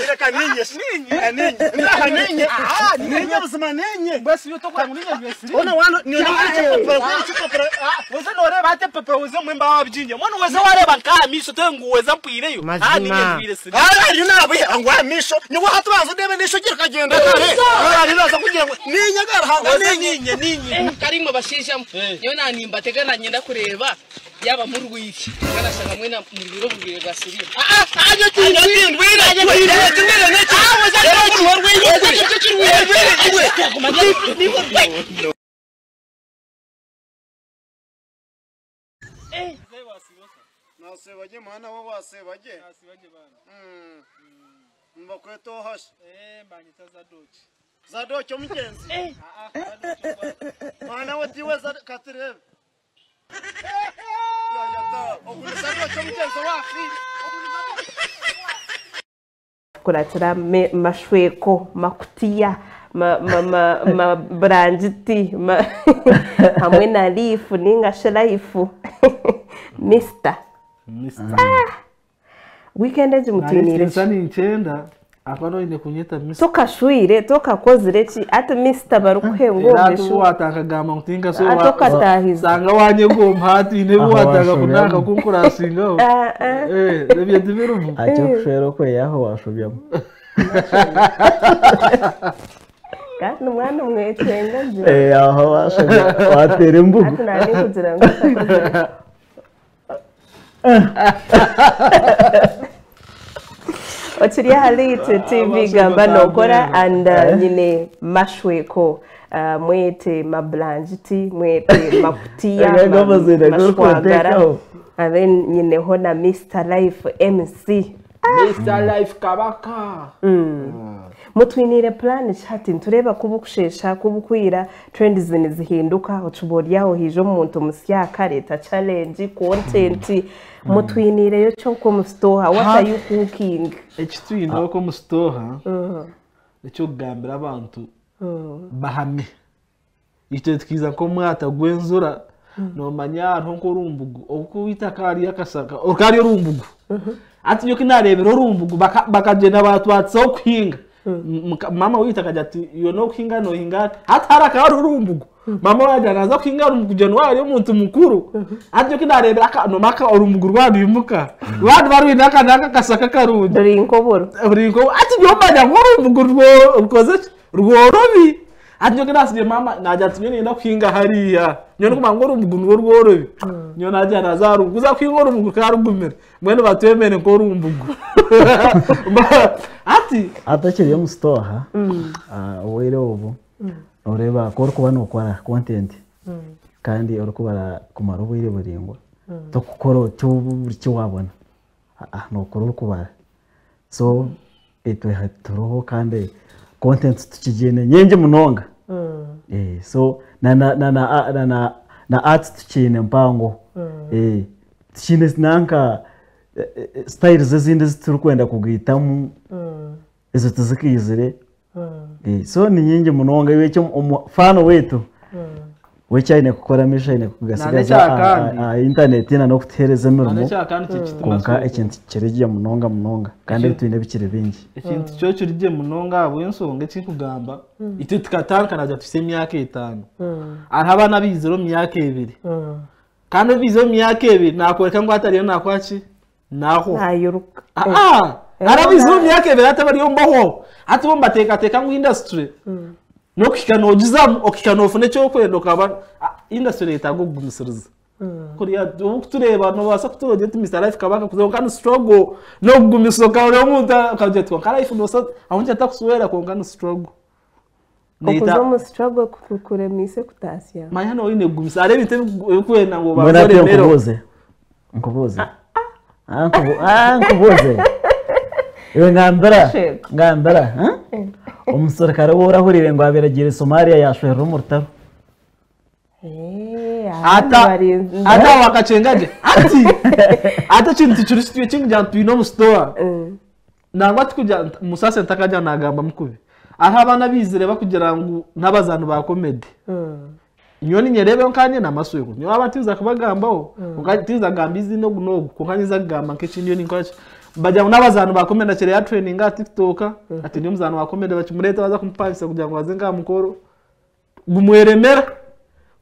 S5: Reka ninye. Ninye. Ninye. Ninye buzima ninye. Ona wano ni ona chipapura.
S4: Weze noreeba hati epapura weze mwemba wabyinya mwana weze wareeba nkaha misho te ngu weze mpwireyo aha ninye mpwire siriimu.
S5: Ari nabi angwa misho. Ni wa hatu bazo debe nisho gira kagenda kare. Ari naza kugira ngo ninye garahanga
S4: Weze
S5: ninye.
S4: ninye ninye.
S7: Kari imwe bashaija mwe nyowe nanimbatega nanyenda kureeba yaaba murwaire kwonka nashanga mwena murwaire oburwaire bwa siriimu.
S5: Nasebage mwana wo wasebage. Mbakweta ohasha. Zadoki omugenzi. Mwana we tiwe katirebe. Yayata, oguli Zadoki omugenzi wafi.
S1: Kuratira mashweko makutiya maburangiti hamwe na lifu ninga shi life Mr. Weekend egi mutwiniire ki?
S2: Ninkyenda akaba noine kunyeta Mr.
S1: Tokashwire tokakozire ki ati Mr. barikuhenga
S2: Era
S1: omu
S2: watakagamba ngu tinka so
S1: Ah, tokatahiza.
S2: sanga wanyegomba hati ine
S3: Aho
S2: wataka
S3: washoberamo.
S2: kunaka kunkurasingaho.
S1: Ah, ah.
S2: Ebyo tibirimu.
S3: Ekyokushwera okweyaho washobyamu.
S1: Kandi omwana omwetwenga gye.
S3: Aho washobya watera embugu.
S1: Ati nani kugira ngu otakozire. Okiri aha Late TV gamba nokora and nyine mashweko mwete mablangiti mwete makutiya
S3: Aga amazina
S1: mashwagara
S3: g'okuteekaho.
S1: and then nyineho na Mr. Life MC.
S2: Mr. Life Kabaka.
S1: Mutwiniire plan ki hati nitureeba ku bukusheesha ku bukwira trends nizihinduka ocuba ori aho haija omuntu musya akareeta challenge content mutwiniireyo ki okwo omusitooha what are you cooking?
S2: Eki twine okwo omusitooha eky'okugambira abantu bahame. Itwe tukiiza nk'omwata gw'enzura noomanya hariho nk'orumbugu oku eitaka hariyo akasaka oku hariyo orumbugu. Hati nyowe ku naareebire orumbugu bakagyenda baatwatisaho kuhinga. Maama waitu akagira ati iwe n'okuhinga noohinga hati hariya hakaba hariho orumbugu. Maama waagira naaza kuhinga orumbugu kugira ngu waaba ori omuntu mukuru. Hati nyowe ku naareebire noomanya orumbugu rwarwimuka rwaba rwine aka n'aka akasaka karungi.
S1: Ruri nk'oburo.
S2: Ruri nk'oburo. Hati nyowe manya ngu orumbugu rukoze ki? Rworobi. Hati nyowe ku naasigire maama naagira ati nyowe niinyenda kuhinga hariya. Nyowe ndikumanya ngu orumbugu nirwo rworobi. Nyowe naagira naaza aha rumbugu. Kuza kuhinga orumbugu rukaba Mbwenu batwemere nk'orumbugu. Hati
S3: Atakiri omu sitooha obwire obu noreeba ku orikuba nokora content kandi orikubara kumara obwire buraingwa tokukora otyo buri ki wabona nokora orikubara so itwe turiho kandi content tukigiine nyingi munonga so na art tukiine mpango tukiine nanka styles ezindi eziturikwenda kugaitamu ezo tizikaizire so ni nyingi munonga iwe ekyo omufaano waitu we eki aine kukora misho aine kugasigaza aha internet n'okutuheereza emirimo kwonka ekintu kiri gye munonga munonga kandi ebi twine bikiri bingi.
S2: Ekintu kyo kiri gye munonga ahabw'enshonga eki nkugamba itwe tukatandika nagira tuhitsye emyaka etaano hariho abaana abaizire omu myaka ebiri kandi obaizire omu myaka ebiri nakworeka ngu hati ariyo nakora ki nahwaho.
S1: Nayiruka.
S2: Hariho abaizire omu myaka ebiri hati bariyo nibahwaho hati bo nibateekateeka ngu industry n'okuhika noogizamu okahika noofuna eki orikwenda okaba industry neetaaga okugumisiriza. Kuriya obu kutureeba noobaasa kutureeba ogire oti Mister Life Kabaka kwonka ni struggle n'okugumisiriza okareeba omuntu okagira oti kwonka life noosa ahabw'enki atakuswera kwonka ni struggle.
S1: Okuza omu struggle kuremiise kutaasya.
S2: Manya nooba oine kugumisiriza hariho ebintu ebirikwenda ngu
S3: Mbwenu
S2: obanze
S3: hati
S2: oremereho.
S3: nkubuuze nkubuuze nkubuuze iwe ngambira ngambira omuserukare ou orahuriire ngu abaire agiire Somalia yashwerera omu rutaro.
S2: Ata ata wakachenga gye ati ati ekintu kiri kityo ekinkugira ngu twine omu store. Nangwa tikugira musase ntakajya nagamba mukubi. Aho abaana bizire bakugira ngu n'abazaani ba comedy. Nyowe ninyereba nkanye namasweko. Nyowe aba ntiza kubagambaho. Nka tiza gamba izina ogu n'ogu. Konka nyiza kugamba nk'ekindi ninkora ki. Bagira ngu n'abazaani ba comedy akire ya training aha TikTok. Ati ndi omuzaani wa comedy bakimureta baza kumupangisa kugira ngu aze nka mukoro. Gumweremera.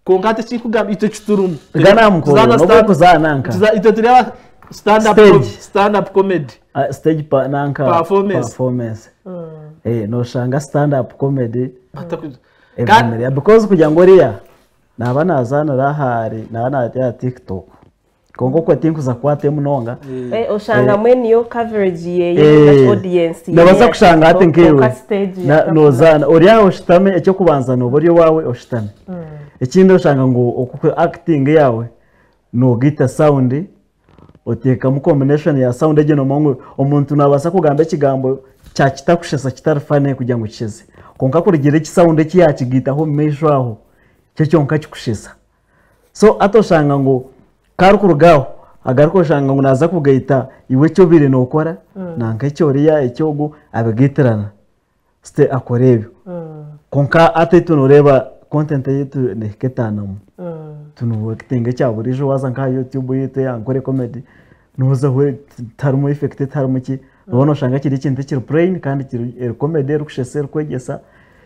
S2: Konka ati ekikugamba itwe kiturumu.
S3: Gana mukoro,
S2: Tuzaana
S3: n'obu okuzaana nka.
S2: Itwe turi aba stand up
S3: Stage.
S2: stand up comedy.
S3: Stage nanka
S2: Performance.
S3: performance. Noshanga stand up comedy
S2: Batakuza.
S3: evumirira because kugira ngu oriya naba nazaanira ahari naba natera TikTok konka okwe tinkuza kukwata munonga.
S1: Oshanga mwe niyo coverage ye audience.
S3: Nabaza kushanga ati nkiwe
S1: nkiwe.
S3: Nozaana oriya oshitame, ekyokubanza noba ori owawe oshitame, ekindi oshanga ngu oku acting yawe nogita sound oteekamu combination ya sound egyo nomanya ngu omuntu nabaasa kugamba ekigambo kyakitakushesa kitari funny kugira ngu kisheze, konka kurugira ekisound eki yakigiitaho omu maisho aho kyo kyonka kikushesa. So ati oshanga ngu karikurugaho agaruka oshanga ngu naza kugaita iwe eki obaire nokora nanka eki oriya ekyogu abigaitirana site akora ebyo. Konka ati itwe noreeba content yaitu nehika etaanamu tunuactinga ekya buriijo waza nka YouTube yaitu eya Nkore Comedy noza tiharimu effect, tiharimu ki, nobona oshanga kiri ekintu ekiri plain kandi kiri eri comedy erikushesa erikwegyesa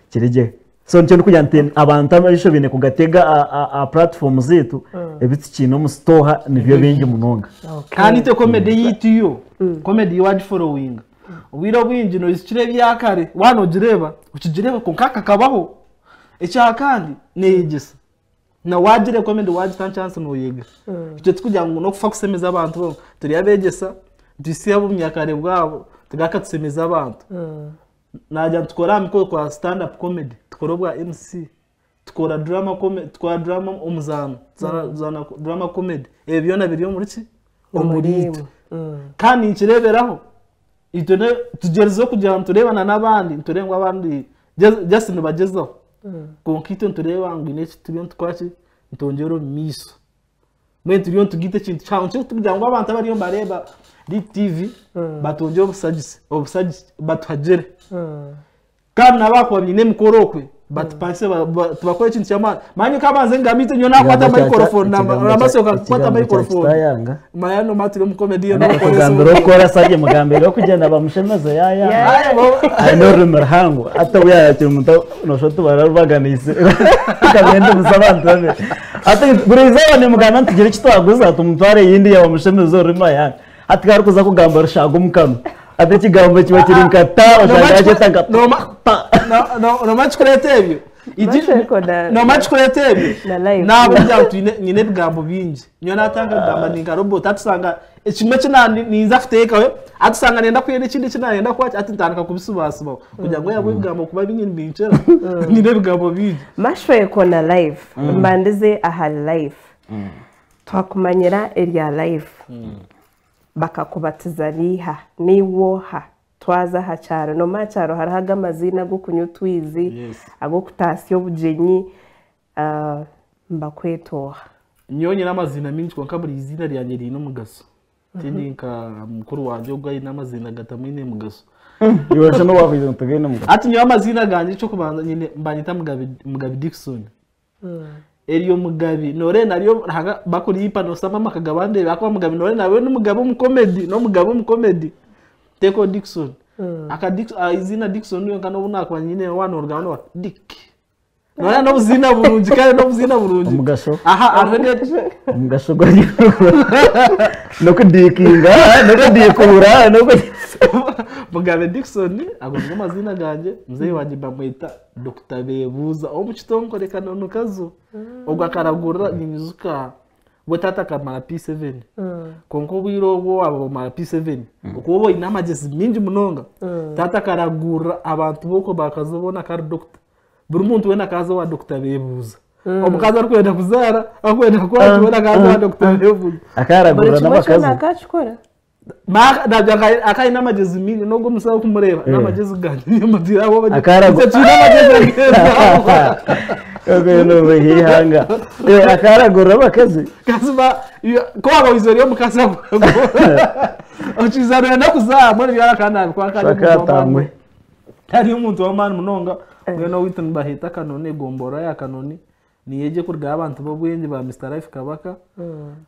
S3: kiri gye. So nikyo ndikugira nti abantu amaisho baine kugatega a platform zaitu, ebi tukiine omu store nibyo bingi munonga.
S2: Kandi itwe comedy yitu yo comedy wagifollowinga obwire obwingi noizikira ebyakare wanogireba ukigireba konka kakabaho ekya kandi neyegyesa na wagire comedy wagita chance noyega. Icyo tukugira ngu nokufa kusemeza abantu bo turi abegyesa tusiya abo myakare bwabo tugaka tusemeza abantu. Najya tukora mikoro kwa stand up comedy, tukora obwa MC, tukora drama comedy, tukora drama omuzano, zana drama comedy, ebyo byona biri omuri ki omuri itwe. Kandi nkireberaho itwe tugerezeho kugira ngu turebana n'abandi, nturebe ngu abandi just nibagezaho. Konka itwe ntureba ngu ine eki turiyo nitukora ki nitwongyera omu maisho. Mbwenu turiyo nitugiita ekintu kihango nikyo tukugira ngu abantu abariyo nibareeba Lit TV batwongyere obusagisi batuhagire. Kandi nabo bakuba baine emikoro okwe batupangise tubakore ekintu ky'amaani. Manya nkabanze ngambite nyowe nakwata microphone namasoka kukwata microphone.
S3: Kitayanga.
S2: Manya no maturi omu comedy yo nokoresa.
S3: Kugambira okukora sage mugambira okugenda bamushemeze yaya. Aine orurimi ruhango ate obu yayakira omuntu noshusha oti bararubaganiise. Tukagenda omuza abantu babiri. Ate buri izooba nimugamba nti tugire eki twaguza tumutware eyindi yabamushemeze orurimi ayanga. Ati karikuza kugamba rushaaga omu kanwa. Ate ekigambo kiba kiri nka ta oshanga yakyeta nka ta.
S2: Noma kikureeta ebyo. Noma kikureeta ebyo. Nabo kugira ngu nyine ebigambo bingi. Nyowe natanga kugamba ni nka robot atusanga ekimwe eki ninza kuteekaho atusanga nenda kwenda ekindi eki nayenda kwaki ati ntandika kubisubasubaho kugira ngu yabwe ebigambo kuba bingi nibinkira. Nyine ebigambo bingi.
S1: Mashweko na live mbandize aha live. Twakumanyira erya live. Bakakubatiza riha niwoha twaza aha kyaro noma kyaro hariho ag'amaziina ag'okunywa otwizi ag'okutaasya obugyenyi mbakwetooha.
S2: Nyowe nyine amazina mingi konka buri izina ryange riine omugaso. Tindi nka mukuru wangye ogwo aine amazina gatamwine mugaso.
S3: Iwe shano wakugira ngu tigaine mugaso.
S2: Ati nyowe amazina gangye ekyokubanza nyine mbanyeta Mugabi Dickson. Eryo Mugabi nore naryo bakuriipa nosama amaka gabandebe akuba Mugabi nore nawe n'omugabe omu comedy n'omugabe omu comedy. Teko Dickson. Aka Dickson izina Dickson nka n'obu nakuba nyine wana orugamba wa Dick. Nore n'obuzina burungi kandi n'obuzina burungi.
S3: Omugasho.
S2: Aha arene
S3: omugasho gwari nokudikinga nokudikura noko
S2: Mugabe Dickson ago nigo mazina ganje muzeyi wanje bamwita Dr. Bebuza omu kitongore kanono kazo. Ogwo akaragurira ninyizuka bwe tata akamara P7. Konka obwire obwo abo bamara P7. Okuba oine amagezi mingi munonga. Tata akaragurira abantu b'okwo bakazobona kari doctor. Buri muntu wena akaza wa Dr. Bebuza. Omukazi arikwenda kuzaara akwenda kukwata wena akaza wa Dr. Bebuza.
S3: Akaragurira n'abakazi.
S1: Akakikora.
S2: Akaine amagezi mingi n'ogwo omusawo kumureba n'amagezi ganje niyo mutira abo
S3: Akaragura.
S2: Itwe twine amagezi.
S3: Ihanga akaragurira abakazi.
S2: Kazima ko waba wizoriye omukazi akuragura okizarira nakuzaamwe nibyara kandi nabikora kandi
S3: Sakatangwe.
S2: Hariyo omuntu w'amaani munonga mbwenu owaitu nibaheeta Kanoni, egombolola ya Kanoni niyo kurugaho abantu b'obwengye ba Mister Life Kabaka.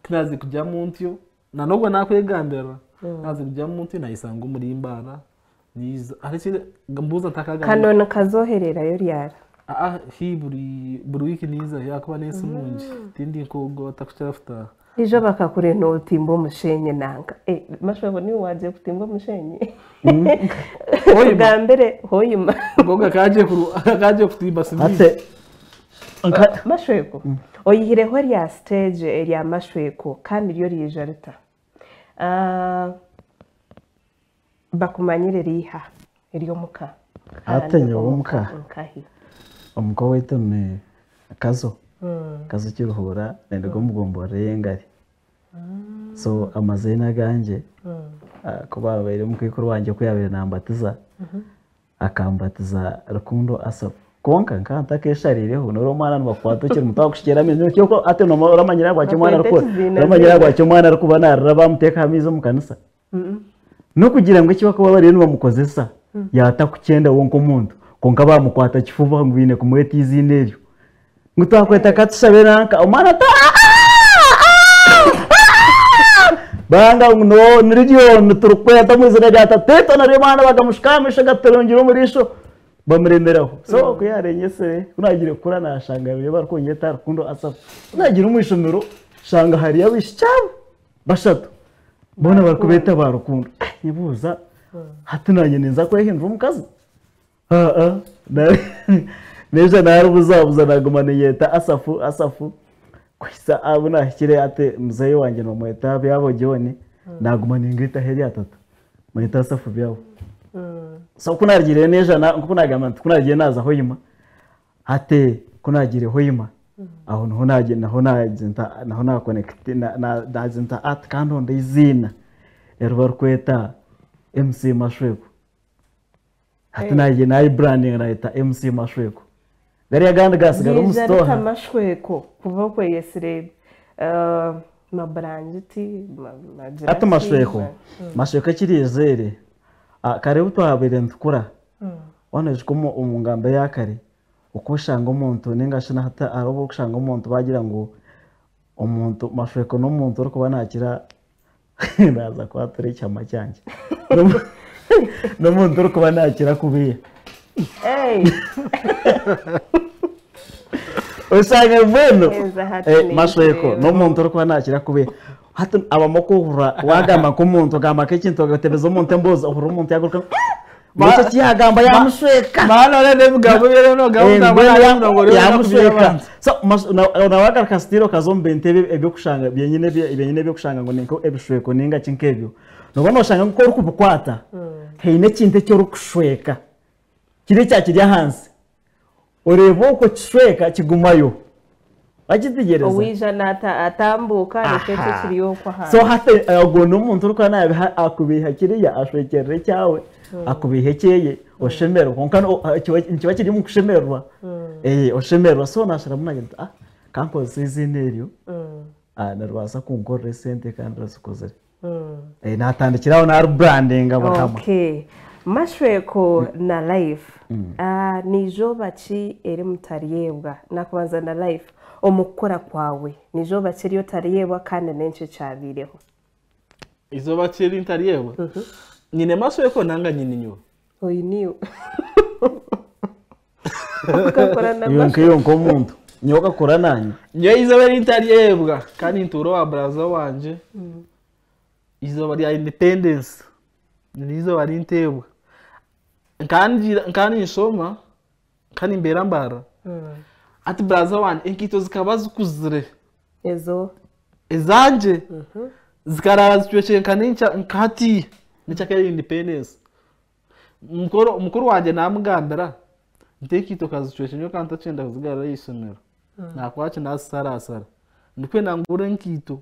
S2: Ku naaze kugyamu ntyo na n'obwo naakwegambira naaze kugyamu ntyo nayesanga omuri Mbarara niiza hariho ekindi mbuuza ntakagambire.
S1: Kanoni kazohererayo ryara?
S2: Aa hi buri wiiki niizayo ahakuba n'ensi nungi tindi nk'ogwo otakukira kutaaha.
S1: Ijo bakakurenda otimba omushenyi nanka. Eh, Mashwebo niwe wagiye kutimba omushenyi?
S2: Hoima.
S1: Tugambire hoima.
S2: Ngoga kagiye kutimba simiti.
S3: Ate nka
S1: Mashweko. Oyihireho rya stage erya Mashweko kandi ryo rija rita? Ah, bakumanyire riha ery'omuka?
S3: Ate nyowe omuka?
S1: Nkahi?
S3: Omuka waitu ni Kazo. Kazo Kiruhura nendiga omugombora y'Engari. So amaziina agangye ku babaire omukaikuru wangye ku yabaire nambatiza, akambatiza Rukundo Asaph. Kwonka nka ntakeshariireho nori omwana nibakukwata okiri muto bakushukyeera amaizi kyonka ate oramanyire ahabwaki omwana
S1: Bakweta
S3: arikura
S1: ekiziina
S3: oramanyire
S1: ze.
S3: Ahabwaki omwana arikuba narira bamuteeka aha maizi omu kanisa? N'okugira ngu eki bakuba bariyo nibamukozesa yatakukyenda we nk'omuntu, kwonka bamukwata kifuba ngu baine kumweta eiziina eryo, ngu twakweta katushabe nanka omwana ati banga ngu no niryo niturikweta omu izina rya tata naryo omwana bakamushuka aha maisho gaturungire omu riisho bamuremeraho. So ku yarenyesire ku nagiire kukura nashanga bariyo barikunyeta Rukundo Asaph. Ku nagiire omu ishomero shanga hariyo abaishiki abo bashatu boona barikubeeta ba Rukundo. Nyebuuza hati nanye ninza kwehindura omukazi? Aa neija narubuzabuza naguma ninyeta Asafu Asafu kuhisa abu nahikire ati muzeeyi wangye nomweta Byabo John, naguma ningaitaho erya tata mweta Asafu Byabo. So ku nagiire neija nkoku nagamba nti ku nagiire naza Hoima, ate ku nagiire Hoima aho niho nagiire naho naginta naho nakonekiti naginta ati kandonde eiziina eri barikweta MC Mashweko. Hati nagiire nayebrandinga nayeta MC Mashweko, gariya agandi gasigara omu
S1: Rija rita
S3: sitoha.
S1: Mashweko kuva okweyesire maburangiti magira
S3: Ati
S1: ki,
S3: Mashweko, Mashweko ekirizeere kare obu twabaire nitukura wanoijuka omu ngamba eya kare okushanga omuntu ninga shi nahati hariho obu orikushanga omuntu bagira ngu omuntu Mashweko n'omuntu orikuba nakira naza kwatura ekihama kyangye n'omuntu orikuba nakira kubiiha.
S1: Hey,
S3: Osanga mbwenu
S1: Heza hati
S3: Mashweko
S1: ninkureeba.
S3: N'omuntu orikuba nakira kubiiha. Hati abamu okuhurira wagamba nk'omuntu ogamba nk'ekintu ogatebeza omuntu emboozi ohurira omuntu yaguruka nikyo kiyagamba yamushweka.
S2: Maana ore n'ebigambo byere nogamba
S3: Mbwenu
S2: yamushweka.
S3: Yamushweka. So nawagaruka sitiro okaza omu bintu ebyokushanga byenyine byenyine ebyokushanga ngu ninko ebishweko ninga ki nk'ebyo noba noshanga nko orikubikwata haine ekintu eki orikushweka kiri ekya kiri ahansi oreeba okwo kishweka kigumayo wakitegereza.
S1: Owija atambuka reka ekyo kiri okwo ahansi.
S3: So hati ogwo n'omuntu orikuba nabiha akubiha kiriya ashwekyerera ekyawe akubiha ekyeye oshemererwa, kwonka nikiba kiri omu kushemererwa, oshemererwa. So nasharamu nagira nti ah kankozesa eiziina eryo, niribaasa kunkorera esente kandi rizikozire. Natandikiraho narubrandinga buhama.
S1: Okay. Mashweko na Life. Ah, ni izooba ki eri mutaryebwa? Nakubanza na Life. Omu kukora kwawe ni izooba ki eri otaryebwa kandi n'enki ekyabiireho?
S2: Izooba kiri ntaryebwa nyine Mashweko nanga nyine nyowe?
S1: Oiniwe ukakora na
S3: Iyo nkiyo nk'omuntu nyowe okakora nanye.
S2: Nyowe izooba eri ntaryebwa kandi ntuura owa buraza wangye, izooba rya independence niryo izooba rinteebwa. Nkaba ninshoma kandi mbeera Mbarara. Ati buraza wangye enkaito zikaba zikuzire.
S1: Ezo?
S2: Ezangye zikarara zicwekire nka nka hatiya nekyakare independence. Mukuru wangye namugambira nti enkaito kazicwekire nyowe kandi ntakyenda kuzigarura ahaishomero nakwaki nazisarasara ndikwenda ngure enkaito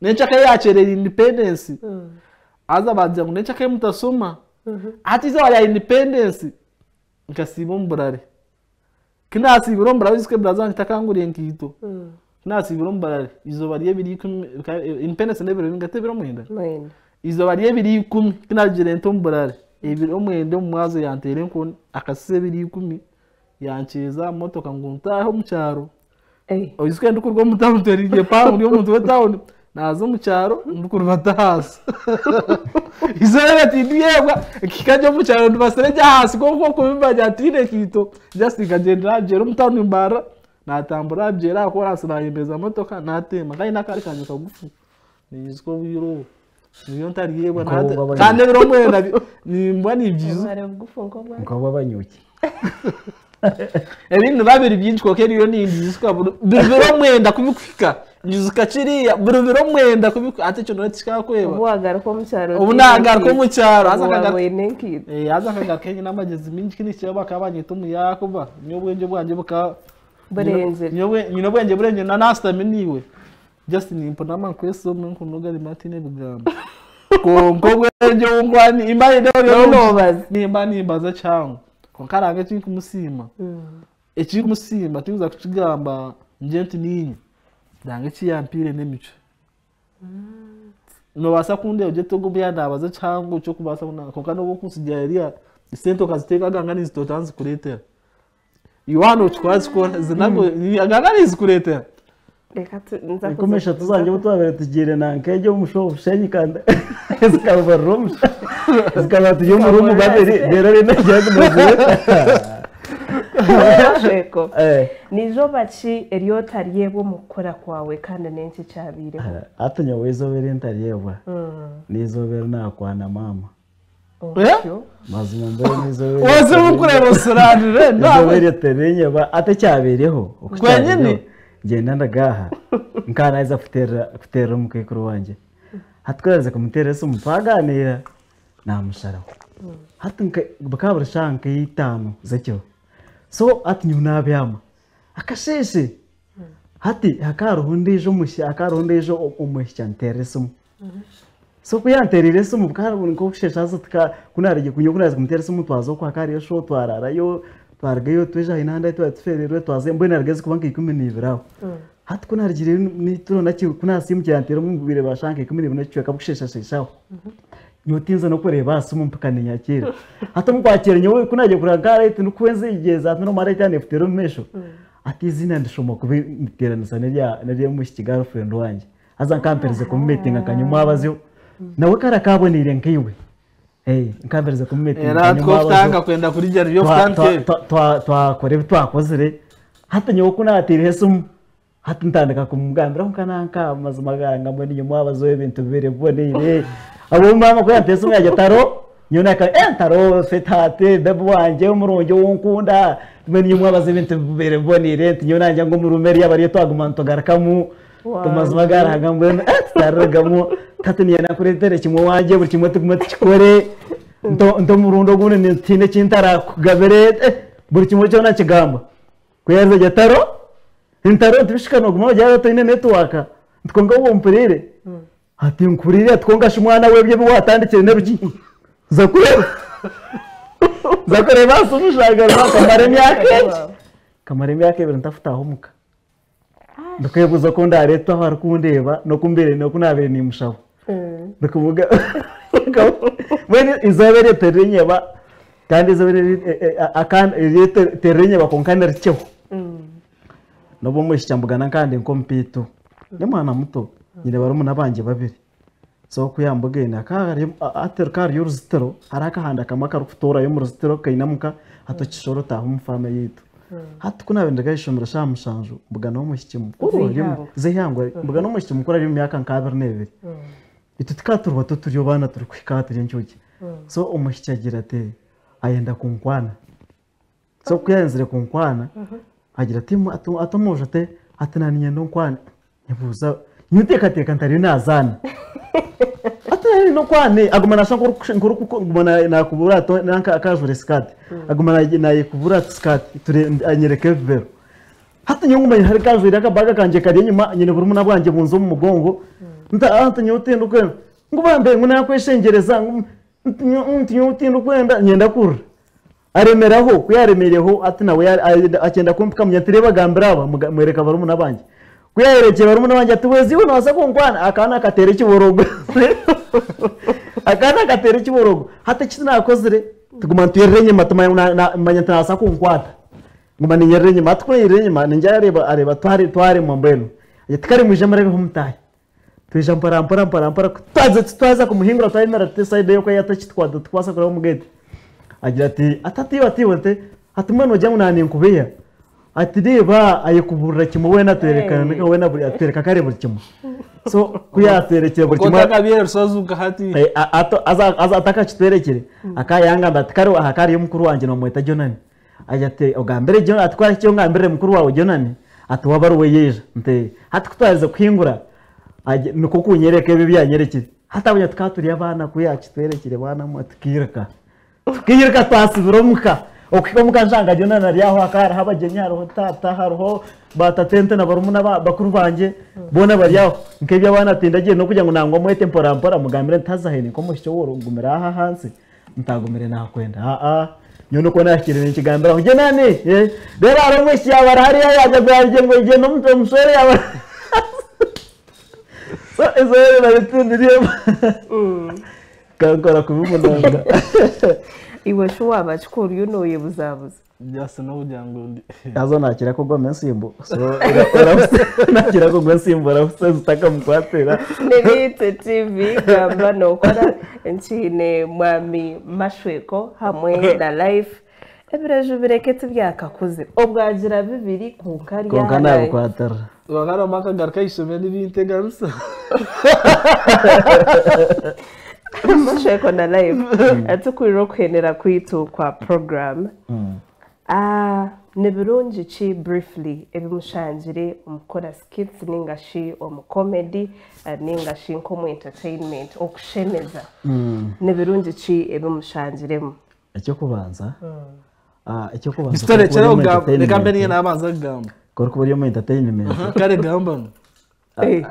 S2: nenkyakare yakyerera independence haza bagira ngu nenkyakare mutasoma. Hati izooba rya independence nkasiiba omu burare. Kinasiibire omu Mbarara brother wangye takanguriire enkaito. Kinasiibire omu Mbarara izooba ry'ebiro 10 independence n'ebiro bingata ebiro 9?
S1: 9.
S2: Izooba ry'ebiro 10 kinarugire nta omu Mbarara ebiro 9 omu mwazo yanteera enkoni akasisa ebiro 10 yankyeza aha motoka ngu ntaahe omu kyaro. Oijuke ndikuruga omu tawuni ntweriire pango ndi omuntu w'etawuni naaza omu kyaro ndikurubata ahansi. Izooba eryo tindyebwa nkihika gye omu kyaro ndubasire gye ahansi kwonka okubimanya tihaine nkaito just nkagyendera aha bigyere omu tawuni mbarara naatambura aha bigyere aha koraasi naayemeza motoka naatemba nkaba nyine akaari kangye kagufu ninyijuka obwire obwo nibyo ntaryebwa kandi ebiro 9 nimbwa nimbyijuka.
S3: Nk'obw'abanyuki.
S2: Ebindi nibiba biri bingi kwonka eriyo nindiijuka buri biro 9 kubikuhika nyijuka kiriya buri biro 9 kubikuhika hati ekyo tikikakweba.
S1: Obu wagaruka omu kyaro.
S2: Obu naagaruka omu kyaro
S1: haza nkagaruka
S2: haza nkagaruka nyine amagezi mingi kini bakaba banyeta omuyakuba nyowe obwengye bwangye bukaba
S1: burengire.
S2: Nyine obwengye burengire na nasitami niiwe just nimpunama nkwesoma nkunoga rimwe tiine ebigambo. Kwonka obwengye obunkwani imba nimba nimbaza kyangu. Kwonka aranga ekinkumusiima ekikumusiima tinkuza kukigamba ngye nti niinye ranga eki yampiire n'emicwe. Noobaasa kundeeba ogye oti ogu mbwenu naabaza kihango ky'okubaasa kwonka nobu okuntsigira hariya esente okaziteeka aganga nizitoota nizikureetera. Iwe waaba nookikora zikora aganga nizikureetera.
S3: 30 zangye obu twabaire tugiire nanka egyo omushaho Bushenyi kandi zikabarira omushaho zikaba turi omu ruumu babiri reero
S1: Sheko. Ni izooba ki eri otaryebwa omu kukora kwawe kandi n'enki ekyabaireho?
S3: Hati nyowe izooba eri ntaryebwa n'izooba eri naakwana maama. Mazima mbwenu n'izooba
S2: Wose mukureba osuranire
S3: izooba eryo terinyeba hati ekyabaireho
S2: Kwenyini?
S3: Ngyenda ndagaha nkaba naaheza kuteerera omukaikuru wangye. Hati ku naaheza kumuteerera esimu twaganiira naamusharaho. Hati bukaba buri shaaha nka 5 z'ekiro. So hati nyowe naabyama. Akasheeshe hati hakaba hariho ondiijo omwishiki anteerera esimu. So ku yanteereire esimu bukaba buri nk'okusheesha haza ku naarugiire nyowe ku naaheza kumuteera esimu twaza okwo hakaba hariyo show twararayo twarugayo twija haine ahandi ahu twaba tufeereirwe twazayo mbwenu narugayo zirikuba nka 12 aho. Hati ku narugiireyo ku naasiimukire yanteera omu bwire bwa shaaha nka 12 n'ekicweka bukusheeshasheesha aho. Nyowe tinza n'okureeba aha simu mpaka ninyakiira. Hati omu kwakiira nyowe ku naagiye kureeba nka rayiti ndikwenza eigyeza hati n'omu rayiti yaneefuteera omu maisho. Hati eiziina ndishoma kubi nditeeranisa n'ery'omwishiki girlfriend wangye. Haza nkampereze kumumeetinga nkanywa omwabazyo. Nawe kare akaaboneire nkaiwe. Nkampereze kumumeetinga
S2: Era
S3: nkanywa omwabazyo.
S2: twokutanga kwenda kurigya riri okutandika.
S3: Twakora ebi twakozire. Hati nyowe ku naateireho esimu hati ntandika kumugambira nka nanka amazima gange mbwenu nyowe mwabazo ebintu bibiri biboneire. Abo maama ku yanteera esimu yaagira taro nyowe naka taro sweetheart baby wangye omurungi ou nkunda mbwenu nyowe mwabazo ebintu bibiri biboneire nti nyowe nangye ngu omu ruumu eriya bariyo twaguma nitugarukamu amazima garahaga mbwenu tutarirugamu hati niinyenda nkureetere kimwe wangye buri kimwe tugume tukikore nti omurundi ogundi tihaine eki ntarakugabire buri kimwe kyona nkigamba. Ku yaaherize agira taro ntaro tibishika nooguma noogira oti toine network nti kwonka waaba ompuriire ati nkuhuriire ati kwonka shi mwana we ebyo ebi waatandikire n'ebiki nza kureeba nza kureeba aha simu nshanga nkamara emyaka egi nkamara emyaka 2 ntafutaho omuka. Ndikwebuuza oku ndaareetwe ahu arikundeeba n'oku mbaire n'oku naabaire nimushaba. Ndikuvuga mbwenu izooba eryo teririnyeba kandi izooba eryo teririnyeba kwonka nirikyeho. N'obu omwishiki ambugana nkandi nk'omupiito ndi mwana muto nyine barumuna bangye 2. So ku yambugaine hati rukaba ruri oruzitiro hariho akahanda kamwe akarikutoorayo omu ruzitiro kainamuka hati okishora otaaha omu faamu yaitu. Hati ku naabaire ninduga aha ishomero shaaha 7 mbugana omwishiki mukuru z'eihangwe mbugana omwishiki mukuru ari omu myaka nka 22. Itwe tukaba turi bato turi abaana turikuhika aha turi encuukye. So omwishiki agira ati ayenda kunkwana. So ku yaayenzire kunkwana agira ati ati omwojo ati ati naanye niinyenda onkwane. Nyebuuza nyeteekateeka nti ariyo naazaana. Ati naanye onkwane aguma naashusha nk'orikuguma naakubura nanka akajwaire sikaati. Aguma naayekubura ati sikaati anyereka ebibero. Hati nyowe nguma hari kajwaire akabaga kangye kari enyima nyine burumuna bwangye bunza omu mugongo. Nti nyowe tindikwenda ngu bambe ngu naakweshengyereza nti nyowe tindikwenda nyenda kurira. Aremeraho, ku yaaremereho ati nawe akyenda kumpika munya ati reeba gambira aba, mwereka barumuna bangye. Ku yaayerekire barumuna bangye ati wezi iwe noobaasa kunkwana? Akaana akateera ekiborogo. Akaana akateera ekiborogo. Hati eki naakozire, tuguma nitwirira enyima tumanya ngu manya nti naabaasa kunkwata. Nguma niinyirira enyima. Hati ku naayirira enyima, ningira areeba areeba twaremwa mbwenu. Agira ati kare mwije murabeho mutaahe. Twija mpora mpora mpora mpora ku twaza twaza kumuhingura twayemera tuti esayidi eyo ku yatakitwata tukubaasa kuraba omu geeti. Agira ati ati atiiwe atiiwe nti ati mbwenu noogira ngu naaninkubeya? Ati reeba ayekubuurira kimwe weena atwereka
S1: Hey.
S3: weena buri atwereka kare buri kimwe. So ku yaatwerekire buri kimwe
S2: Otakabyera rushozi nka hati.
S3: Eh, aza aza atakakitwerekire akayangamba ati kare aha kariyo mukuru wangye nomweta Jonani. Agira ati ogambire Jonani ati ku arihikye ongambirire mukuru waawe Jonani ati waaba ariwe yaija. Nti hati ku twaherize kuhingura nikwo kunyereka ebi ebi yanyerekire. Hati abanya tukaba turi abaana ku yakitwerekire baana mwe tukiiruka. Tukiiruka twasibira omuka. Okuhika omuka nshanga Jonani ari aho hakaba hariho abagyenyi hariho taata hariho baatatente na barumuna bakuru bangye boona bari aho. Nk'eby'abaana tindagiire n'okugira ngu nangwa mwete mpora mpora mugambire nti haza haine nk'omwishiki ou orikugumira aha ahansi ntagumire naakwenda. Aa nyowe nikwo naahikire ninkigambira aho Jonani reero hariho omwishiki yaaba ari hariya yaagira ngu gyenda omushwere yaaba So ezo rero nabitindire kankora kubi munonga.
S1: Iwe shi waaba ki ku oriyo nooyebuzabuza?
S2: Just n'okugira ngu ndi.
S3: Haza nakira kugwamo ensimbo. So nakira kugwa ensimbo orahutse zitakamukwatira.
S1: Nibite TV gamba nookora nkiine Mwami Mashweko hamwe na Life. Ebireju bireke tibyakakuze. Obwagira bibiri kwonka ari
S3: Kwonka
S1: aha naye.
S3: nabikwatirira.
S2: Wakara omwaka garuka ahaishomero nibinteganisa.
S1: Mashweko na Life. Tukurira okuhendera kwaitu kwa program. Ah, ni birungi ki briefly ebi mushangire omu kukora skits ninga shi omu comedy ninga shi nk'omu entertainment okushemeza? Ni birungi ki ebi mushangiremu?
S3: Eky'okubanza, eky'okubanza
S2: Mister
S3: ku orikuba ori
S2: rekyera
S3: omu
S2: kugamba, reka mbe niinye
S3: entertainment,
S2: naabanza kugamba.
S3: ku orikuba ori omu entertainment,
S2: Kare gamba nu.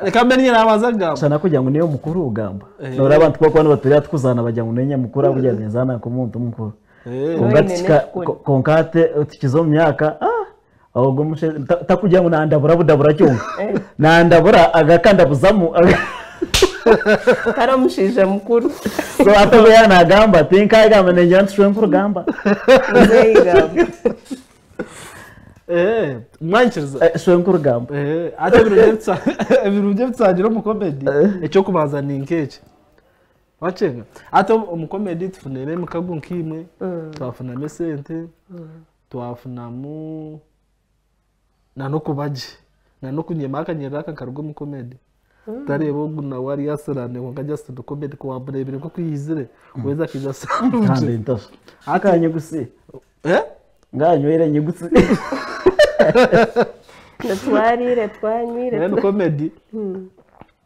S2: Reka mbe niinye naabanza kugamba.
S3: Shana kugira ngu niiwe mukuru ogamba. Noreeba abantu ku barikuba nibatureeba tukuzaana bagira ngu niinye mukuru ahabw'okugira ninzaana nk'omuntu mukuru. Kwonka
S1: Noine
S3: tukika
S1: n'ekikuri.
S3: kwonka hati tukiza omu myaka, ah, ogwo omushaija takugira ngu nandabura budabura kyonka. Nandabura agakandabuzamu.
S1: Kare omushaija mukuru.
S3: So hati obu yaaba naagamba tinkagamba ningira nti shwe nkurugamba.
S1: Muzeeyi gamba.
S2: Eh, mwanyikiriza.
S3: Eh, shwe nkurugamba.
S2: Eh, ate ebirungi ebitushangire omu comedy, eky'okubanza ni nk'eki. Wakyenga? Ate omu comedy tufunire emikago nk'imwe, twafunamu esente, twafunamu na n'okuba gye, na n'okunyema akanyerera aka nkaruga omu comedy. Tareeba ogu nawe ari asirane kwonka just ni comedy ku wamureebire nk'oku yaizire, weeza akaija
S3: Kandi
S2: asirane.
S3: ntasha. Akanyigusi.
S2: Eh?
S3: Nganywire nyigusi.
S1: Twarire twanywire.
S2: Then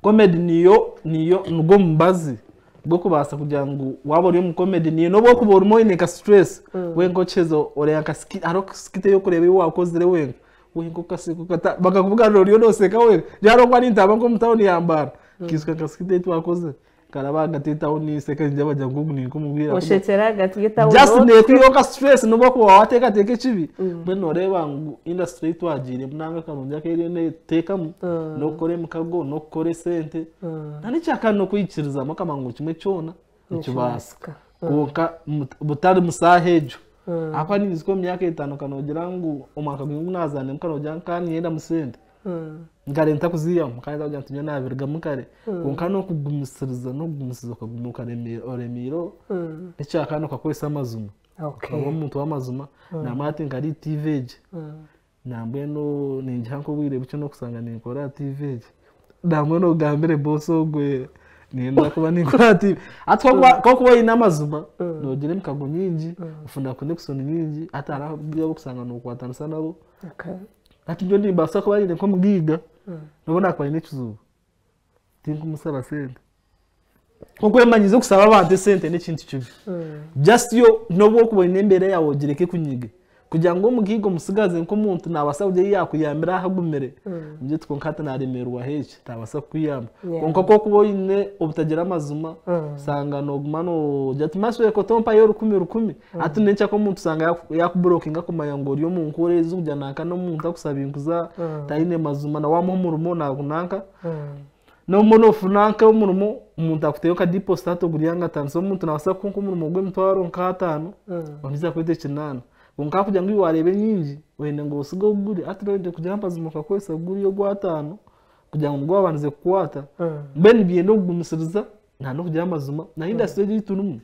S2: comedy niyo nigwo mubazi gw'okubaasa kugira ngu waaba ori omu comedy niyo n'obu okuba orimu oine nka stress wenka okiheza oreeba nka skit hariho skit ey'okureeba ei waakozire wenka wenka okaseka okata bakakuvuga oriyo nooseka wenka nyowe hariho obu nintamba nk'omu tawuni ya Mbarara nkiijuka nka skit ei twakozire nkaraba ahagati y'etawuni ninseka ningira bagira ngu ogu ninka
S1: Oshekyera ahagati y'etawuni.
S2: Just neekwihaho ka stress n'obu okuba waateekateeka ekibi mbwenu nooreeba ngu industry ei twagiiremu nanga akarungi aku eriyo neetuteekamu n'okukora emikago n'okukora esente na n'ekyakandi n'okwikirizamu okamanya ngu kimwe kyona nikibaasika kwonka butari mu saaha egyo ahakuba ninyijuka omu myaka etaano ka noogira ngu omwaka gumwe ogu naazaaniremu ka noogira ngu nkaba ninyendamu sente nkare ntakuziihamu kandi ntakugira nti nyowe naabirugamu kare kwonka n'okugumisiriza okaguma oremiireho n'ekyakandi okakozesa amazima okaba omuntu w'amazima namwe hati nka ari TV egi nambwenu ningiha nk'obwire bukye n'okusanga ninkora aha TV egi nambwenu ogambire boss ogwe niinyenda kuba ninkora aha TV hati kokuba oine amazima noogira emikago mingi ofuna connection nyingi hati hariho abu okusanga nookwatanisa nabo. Hati nyowe nimbaasa kuba nyine nk'omugaiga nobu naakuba nyine ekizibu tinkumusaba sente. Okwemanyiiza okusaba abantu esente n'ekintu kibi. Just yo n'obu okuba oine embeera yaawe ogireke ekunyige. Kugira ngu omugiga omusigazi nk'omuntu nabaasa kugira ei yakuyambira ahagumire, nibyo kwonka hati naremerwaho eki, tabaasa kukuyamba. Kwonka ku orikuba oine obutagira amazima, osanga nooguma noogira oti mashweka otompayo 1000 1000. Hati nenkya nk'omuntu osanga yakuburokinga akumanya ngu ori omu nkora ezi kugira nanka n'omuntu akusaba enguza taine mazima na wamuha omurimo nagunanka. Noba noofuna nk'omurimo omuntu akuteho nka deposit hati oguriya ngu atandise omuntu naabaasa kukuha nk'omurimo gw'emitwaro nk'ataano ondiijo akwete kinaana. Kwonka kugira ngu iwe waareeba enyingi oyenda ngu osige ogure hati noyenda kugira amazima okakozesa guriya ogw'ataano kugira ngu nigwo waabandize kukwata. Mbwenu nibyenda okugumisiriza n'okugira amazima na industry egi ei turimu.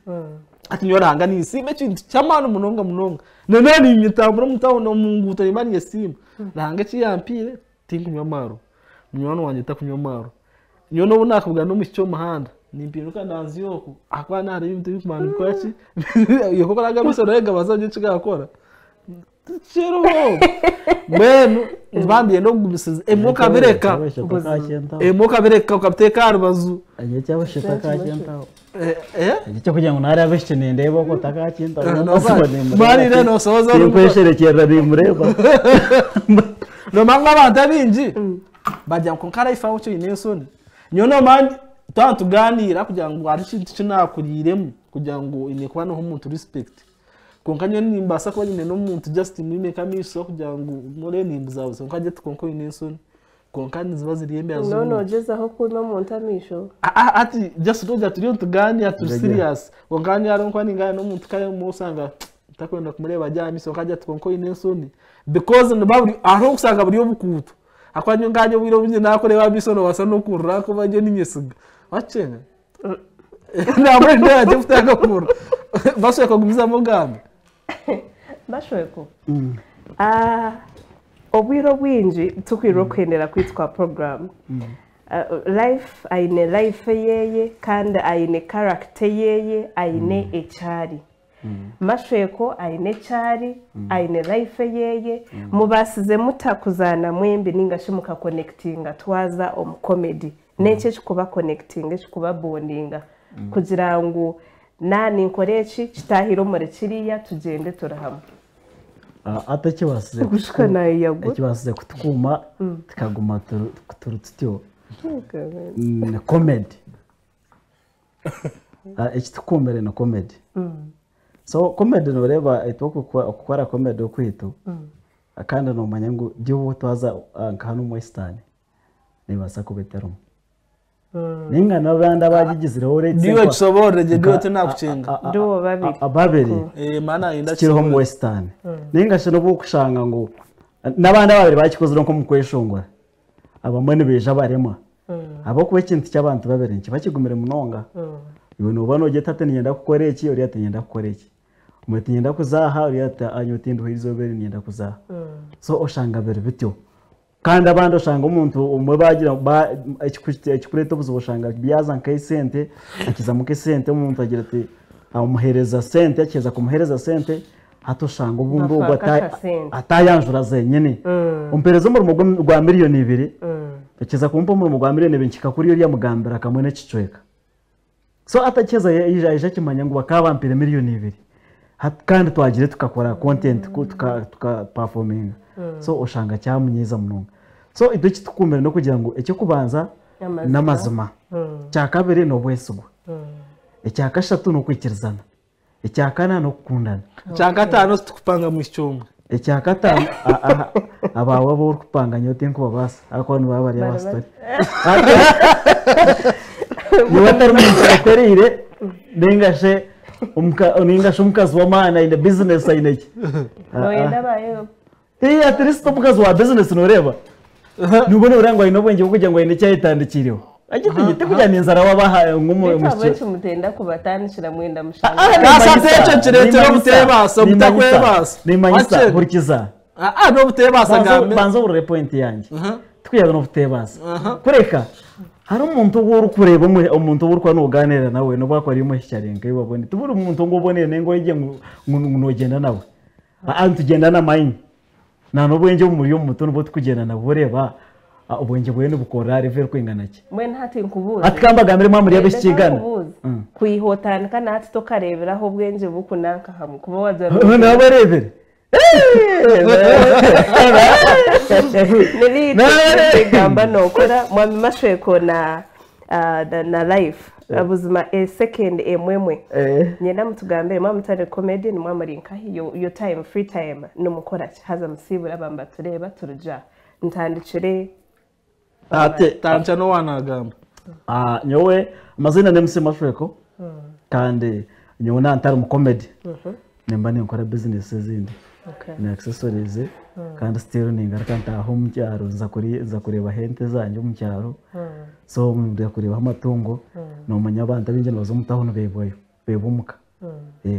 S2: Hati nyowe Ruhanga ninsiima ekintu ky'amaani munonga munonga. Na naaba ninyetambura omu tawuni omu nguuto nimba ninyesiima. Ruhanga eki yampiire tinkunywa amaarwa, munywani wangye takunywa amaarwa. Nyowe n'obu naakubugana n'omwishiki omu muhanda, nimpinduka nanzya oku ahakuba naareeba ebintu ebirikumara nibikora ki, iwe ku oraaga amaisho nawe gabaasa kugira eki gaakora. Tikiriho. Mbwenu niba niinyenda okugumisiriza, ebimwe okabireka, ebimwe okabireka okabiteeka aha rubaju.
S3: Ekyokugira ngu naareeba abaishiki nindeeba oku otakakintaho.
S2: Marire noosohoza
S3: Tinkwesherekyerera nimmureeba.
S2: Noomanya ngu abantu abaingi bagira ngu kwonka life aho oine enshoni. Nyowe noomanya twaba nitugaaniira kugira ngu hariho ekintu eki naakuriiremu kugira ngu oine kuba nooha omuntu respect. Kwonka nyowe nimbaasa kuba nyine n'omuntu just mwime nk'amaisho kugira ngu oreebe nimbuzabuza kwonka agire ati kwonka oine enshoni. Kwonka niziba ziri embeera
S1: Noona
S2: z'omuntu.
S1: ogyezaho kwima omuntu amaisho.
S2: Hati just nogira turiyo nitugaaniira turi serious kwonka nyowe hariho nkuba ningaaniira n'omuntu kare obumwe osanga ntakwenda kumureeba gye aha maisho kwonka agira ati kwonka oine enshoni because niba buri hariho okusanga buri obukuuto ahakuba nyowe nkanye obwire obwingi nakureeba aha maisho nobaasa n'okurira ahakuba nyowe ninyesiga wakyenga nambwenu nagye kutandika kurira bashweka ogumizamu ogambe.
S1: Bashweko obwire obwingi tukwirwe okuhendera kwaitu kwa puroguramu. Life aine life eyeye kandi aine character eyeye aine eki ari. Mashweko aine eki ari, aine life eyeye. Mubaasize muta kuzaana mwembi ninga shi mukakonekitinga twaza omu comedy? N'enki ekikubakonekitinga ekikubabondinga kugira ngu na ninkora eki kitaahire omuri kiriya tugyende turi hamwe?
S3: Hati ekibaasize
S1: Gushika naayeyagura.
S3: ekibaasize kutukuuma tukaguma turi tutyo ni comedy. Ekitukuumire ni comedy. So comedy nooreeba itwe okukora comedy okwaitu kandi noomanya ngu obu twaza nka hanu omu Western neebaasa kuba etarimu. Ninga n'abandi abagigizireho let's say
S2: Ndiwe kisoborere gye ndiwe
S3: nka-
S2: tinakukinga.
S1: Ndiwo babiri.
S3: Babiri.
S2: Maana ayenda
S3: Kikiriho omu
S2: kisoborere.
S3: Western. Ninga shi n'obu okushanga ngu n'abandi ababiri bakikozire nk'omu kweshongora. Abamwe nibaija baremwa. Ahabw'okuba ekintu ky'abantu babiri nikiba kigumire munonga. Iwe nooba noogira oti hati niinyenda kukora eki, oriya ati niinyenda kukora eki. Omwe ati niinyenda kuza aha, oriya ati nyowe tindiho eizooba eri niinyenda kuza aha. So oshanga biri bityo. Kandi abandi oshanga omuntu omwe bagira ekikureeta obuzibu oshanga byaza nk'esente, akizamu nk'esente omuntu agira ati amuheereza sente, akiheza kumuheereza sente hati oshanga obundi ogwo
S1: Bafa nk'akasente.
S3: atayanjura zenyine. Ompereza omurimo gwa 2,000,000, akiheza kumpa omurimo gwa 2,000,000 nkihika kuriya oriya amugambira kamwe n'ekicweka. So atakiheza yaija akimanya ngu bakaba bampire 2,000,000. Hati kandi twagire tukakora content tuka performinga. So oshanga kyamunyiiza munonga. So itwe ekitukuumire n'okugira ngu eky'okubanza
S1: Amazima.
S3: n'amazima. Ekyakabiri n'obwesigwa. Ekyakashatu n'okwikirizana. Ekyakana n'okukundana.
S2: Ekyakataano titukupanga mwishiki omwe.
S3: Ekyakataano, abaawe abu orikupanga nyowe tinkubabaasa ahakuba nibaba bari
S1: Bari
S3: abasitori. Niwe atari muntu okoreire ninga shi ninga shi omukazi w'amaani aine bizinesi aine ki.
S1: Nooyenda abaayo?
S3: At least omukazi wa bizinesi nooreeba nibwo nooreeba ngu aine obwengye bw'okugira ngu aine eki ayetandikiireho. Tikugira ngu enzara wabaha ngu
S1: Beitu
S3: omushiki.
S1: ahabw'eki mutenda kubatandikira mwenda mushanga.
S2: Kaasa ati ekyo kireetera obuteebaasa, obutakwebaasa.
S3: Nimanyisa,
S2: Wakye.
S3: hurikiza.
S2: N'obuteebaasa gambe.
S3: Banza ohurire point yangye. Tikugira ngu n'obuteebaasa. Kureka hariho omuntu ou orikureeba, omuntu ou orikuba noogaaniira nawe n'obu akuba ari omwishiki ari nkaiwe abone. Ti buri muntu ngu obone ninga oige ngu noogyenda nawe. Nitugyenda na mayini. Na n'obwengye obumuri omu mutwe nibwo turikugyenda nabwo oreeba obwengye bwe nibukorera aha level erikwingana ki.
S1: Mbwenu hati nkubuuze.
S3: Hati ka mbagambire mwaba muri
S1: Reka
S3: ab'ekigana.
S1: nkubuuze. Kwiha otandika na hati tokareeberaho obwengye bukunanka hamwe kuba wagira ngu
S3: Naba areebire.
S1: Nirigamba nokora mwami Mashweko na na Life buzima e second emwemwe nyenda mutugambire mwaba mutari comedy nimwaba muri nkahi your time free time nimukora ki haza musibure abantu batureeba turugye aha ntandikire.
S2: Tandikira n'owanagamba.
S3: Nyowe amazina ni MC Mashweko kandi nyowe naba ntari mu comedy nimba ninkora business ezindi ni accessories kandi still ningaruka ntaaha omu kyaro nza kureebaho ente zangye omu kyaro so nza kureebaho amatungo nomanya abantu abaingi nibaza omu tawuni beebwayo beebwa omuka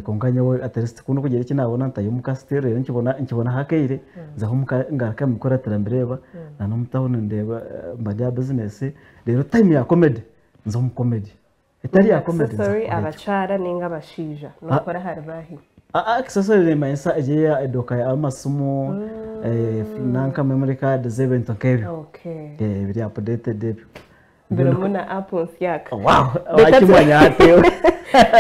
S3: kwonka nyowe at least ku ndikugira eki naabona ntayo omuka still reero nkibonaho akaire nzaho omuka ngaruka mbikuratira mbireeba na n'omu tawuni ndeeba mba ndi aha business reero time ya comedy nza omu comedy etari ya comedy nza
S1: Accessory
S3: kukora ekyo.
S1: abakyara ninga abashaija nokora ahari baahi?
S3: Accessory nemanyisa egi eduuka y'amasimu nanka memory cards ebintu nk'ebyo biri updated ebyo.
S1: Birimu na app nsyaka.
S3: Wow! Wakimanya hati iwe.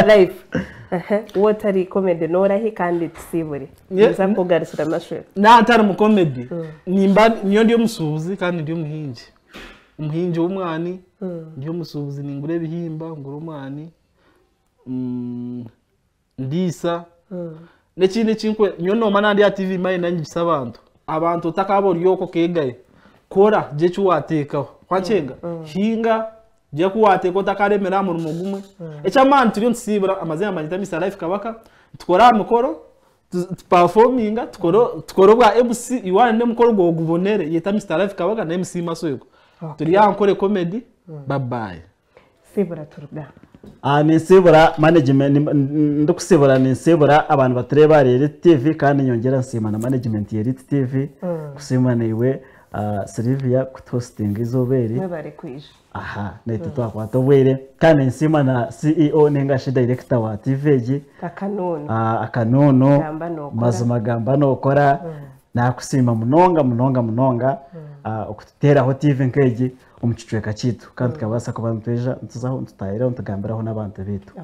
S1: Life. Waaba otari comedy norahi kandi tusiibure. Ninza kukugarukira Mashweka.
S2: Naaba ntari mu comedy nimba nyowe ndi omusuubuzi kandi ndi omuhingi. Omuhingi w'omwani, ndi omusuubuzi ningura ebihimba, ngura omwani, ndiisa. N'ekindi eki nyowe noomanya naaba ndi aha TV mbaire nanyegyesa abantu. Abantu otakaaba ori okwo okeegaya, kora gira eki waateekaho. Waakyenga? Hinga, gira oku waateeka otakaremera aha murimo gumwe. Eky'amaani turiyo nitusiibura, amazina banyeta Mister Life Kabaka, nitukora aha mikoro, tupafominga, tukore obwa MC, iwe waayenda omukoro gwawe gubonere, yeta Mister Life Kabaka na MC Masweko. Turi aha Nkore Comedy, bye bye.
S1: Siibura turuga.
S3: Ninsiibura management, ndikusiibura ninsiibura abantu batureeba ahari Elite TV kandi nyongyera nsiima na management ya Elite TV kusiima naiwe Sylvia kutuhositinga eizooba eri.
S1: Mwebare kwija.
S3: Aha, naitwe twakwata obwire kandi ninsiima na CEO ninga shi director wa TV egi.
S1: Akanono.
S3: Akanono.
S1: Gamba nokora.
S3: Mazima gamba nokora. Nakusiima munonga munonga munonga okututeeraho TV nk'egi omu kicweka kyaitu kandi tukabaasa kuba nitwija nituzaho nitutahiraho nitugambiraho n'abantu baitu.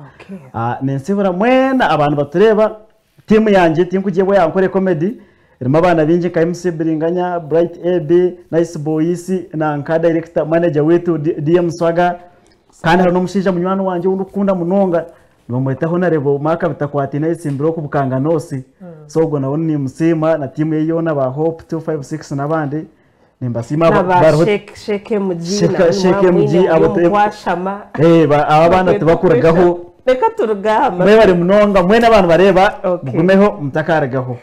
S3: Ninsibura mwena abantu batureeba, tiimu yangye tinkugyebwa ya Nkore Comedy erimu abaana baingi nka MC Biringanya, Bright AB, Nice Boys na nka director manager waitu DM Swaga kandi hariho n'omushaija munywani wangye ou ndikukunda munonga Nibamweta Honarebo Mark Bitakwatiine ayetsimbire oku Bukanga North. So ogwo nawe nimusiima na tiimu ye yoona ba Hope 256 n'abandi nimbasiima
S1: Na ba
S3: bariho
S1: Shake Shake MG
S3: Shake
S1: nawe
S3: Shake
S1: mwamwine
S3: MG
S1: muri
S3: abo
S1: omu kwashama.
S3: Eh, aba abaana tibakurugaho.
S1: Reka turuge aha
S3: Mwebare munonga mwena abantu bareeba
S1: Okay.
S3: mugumeho mutakarugaho.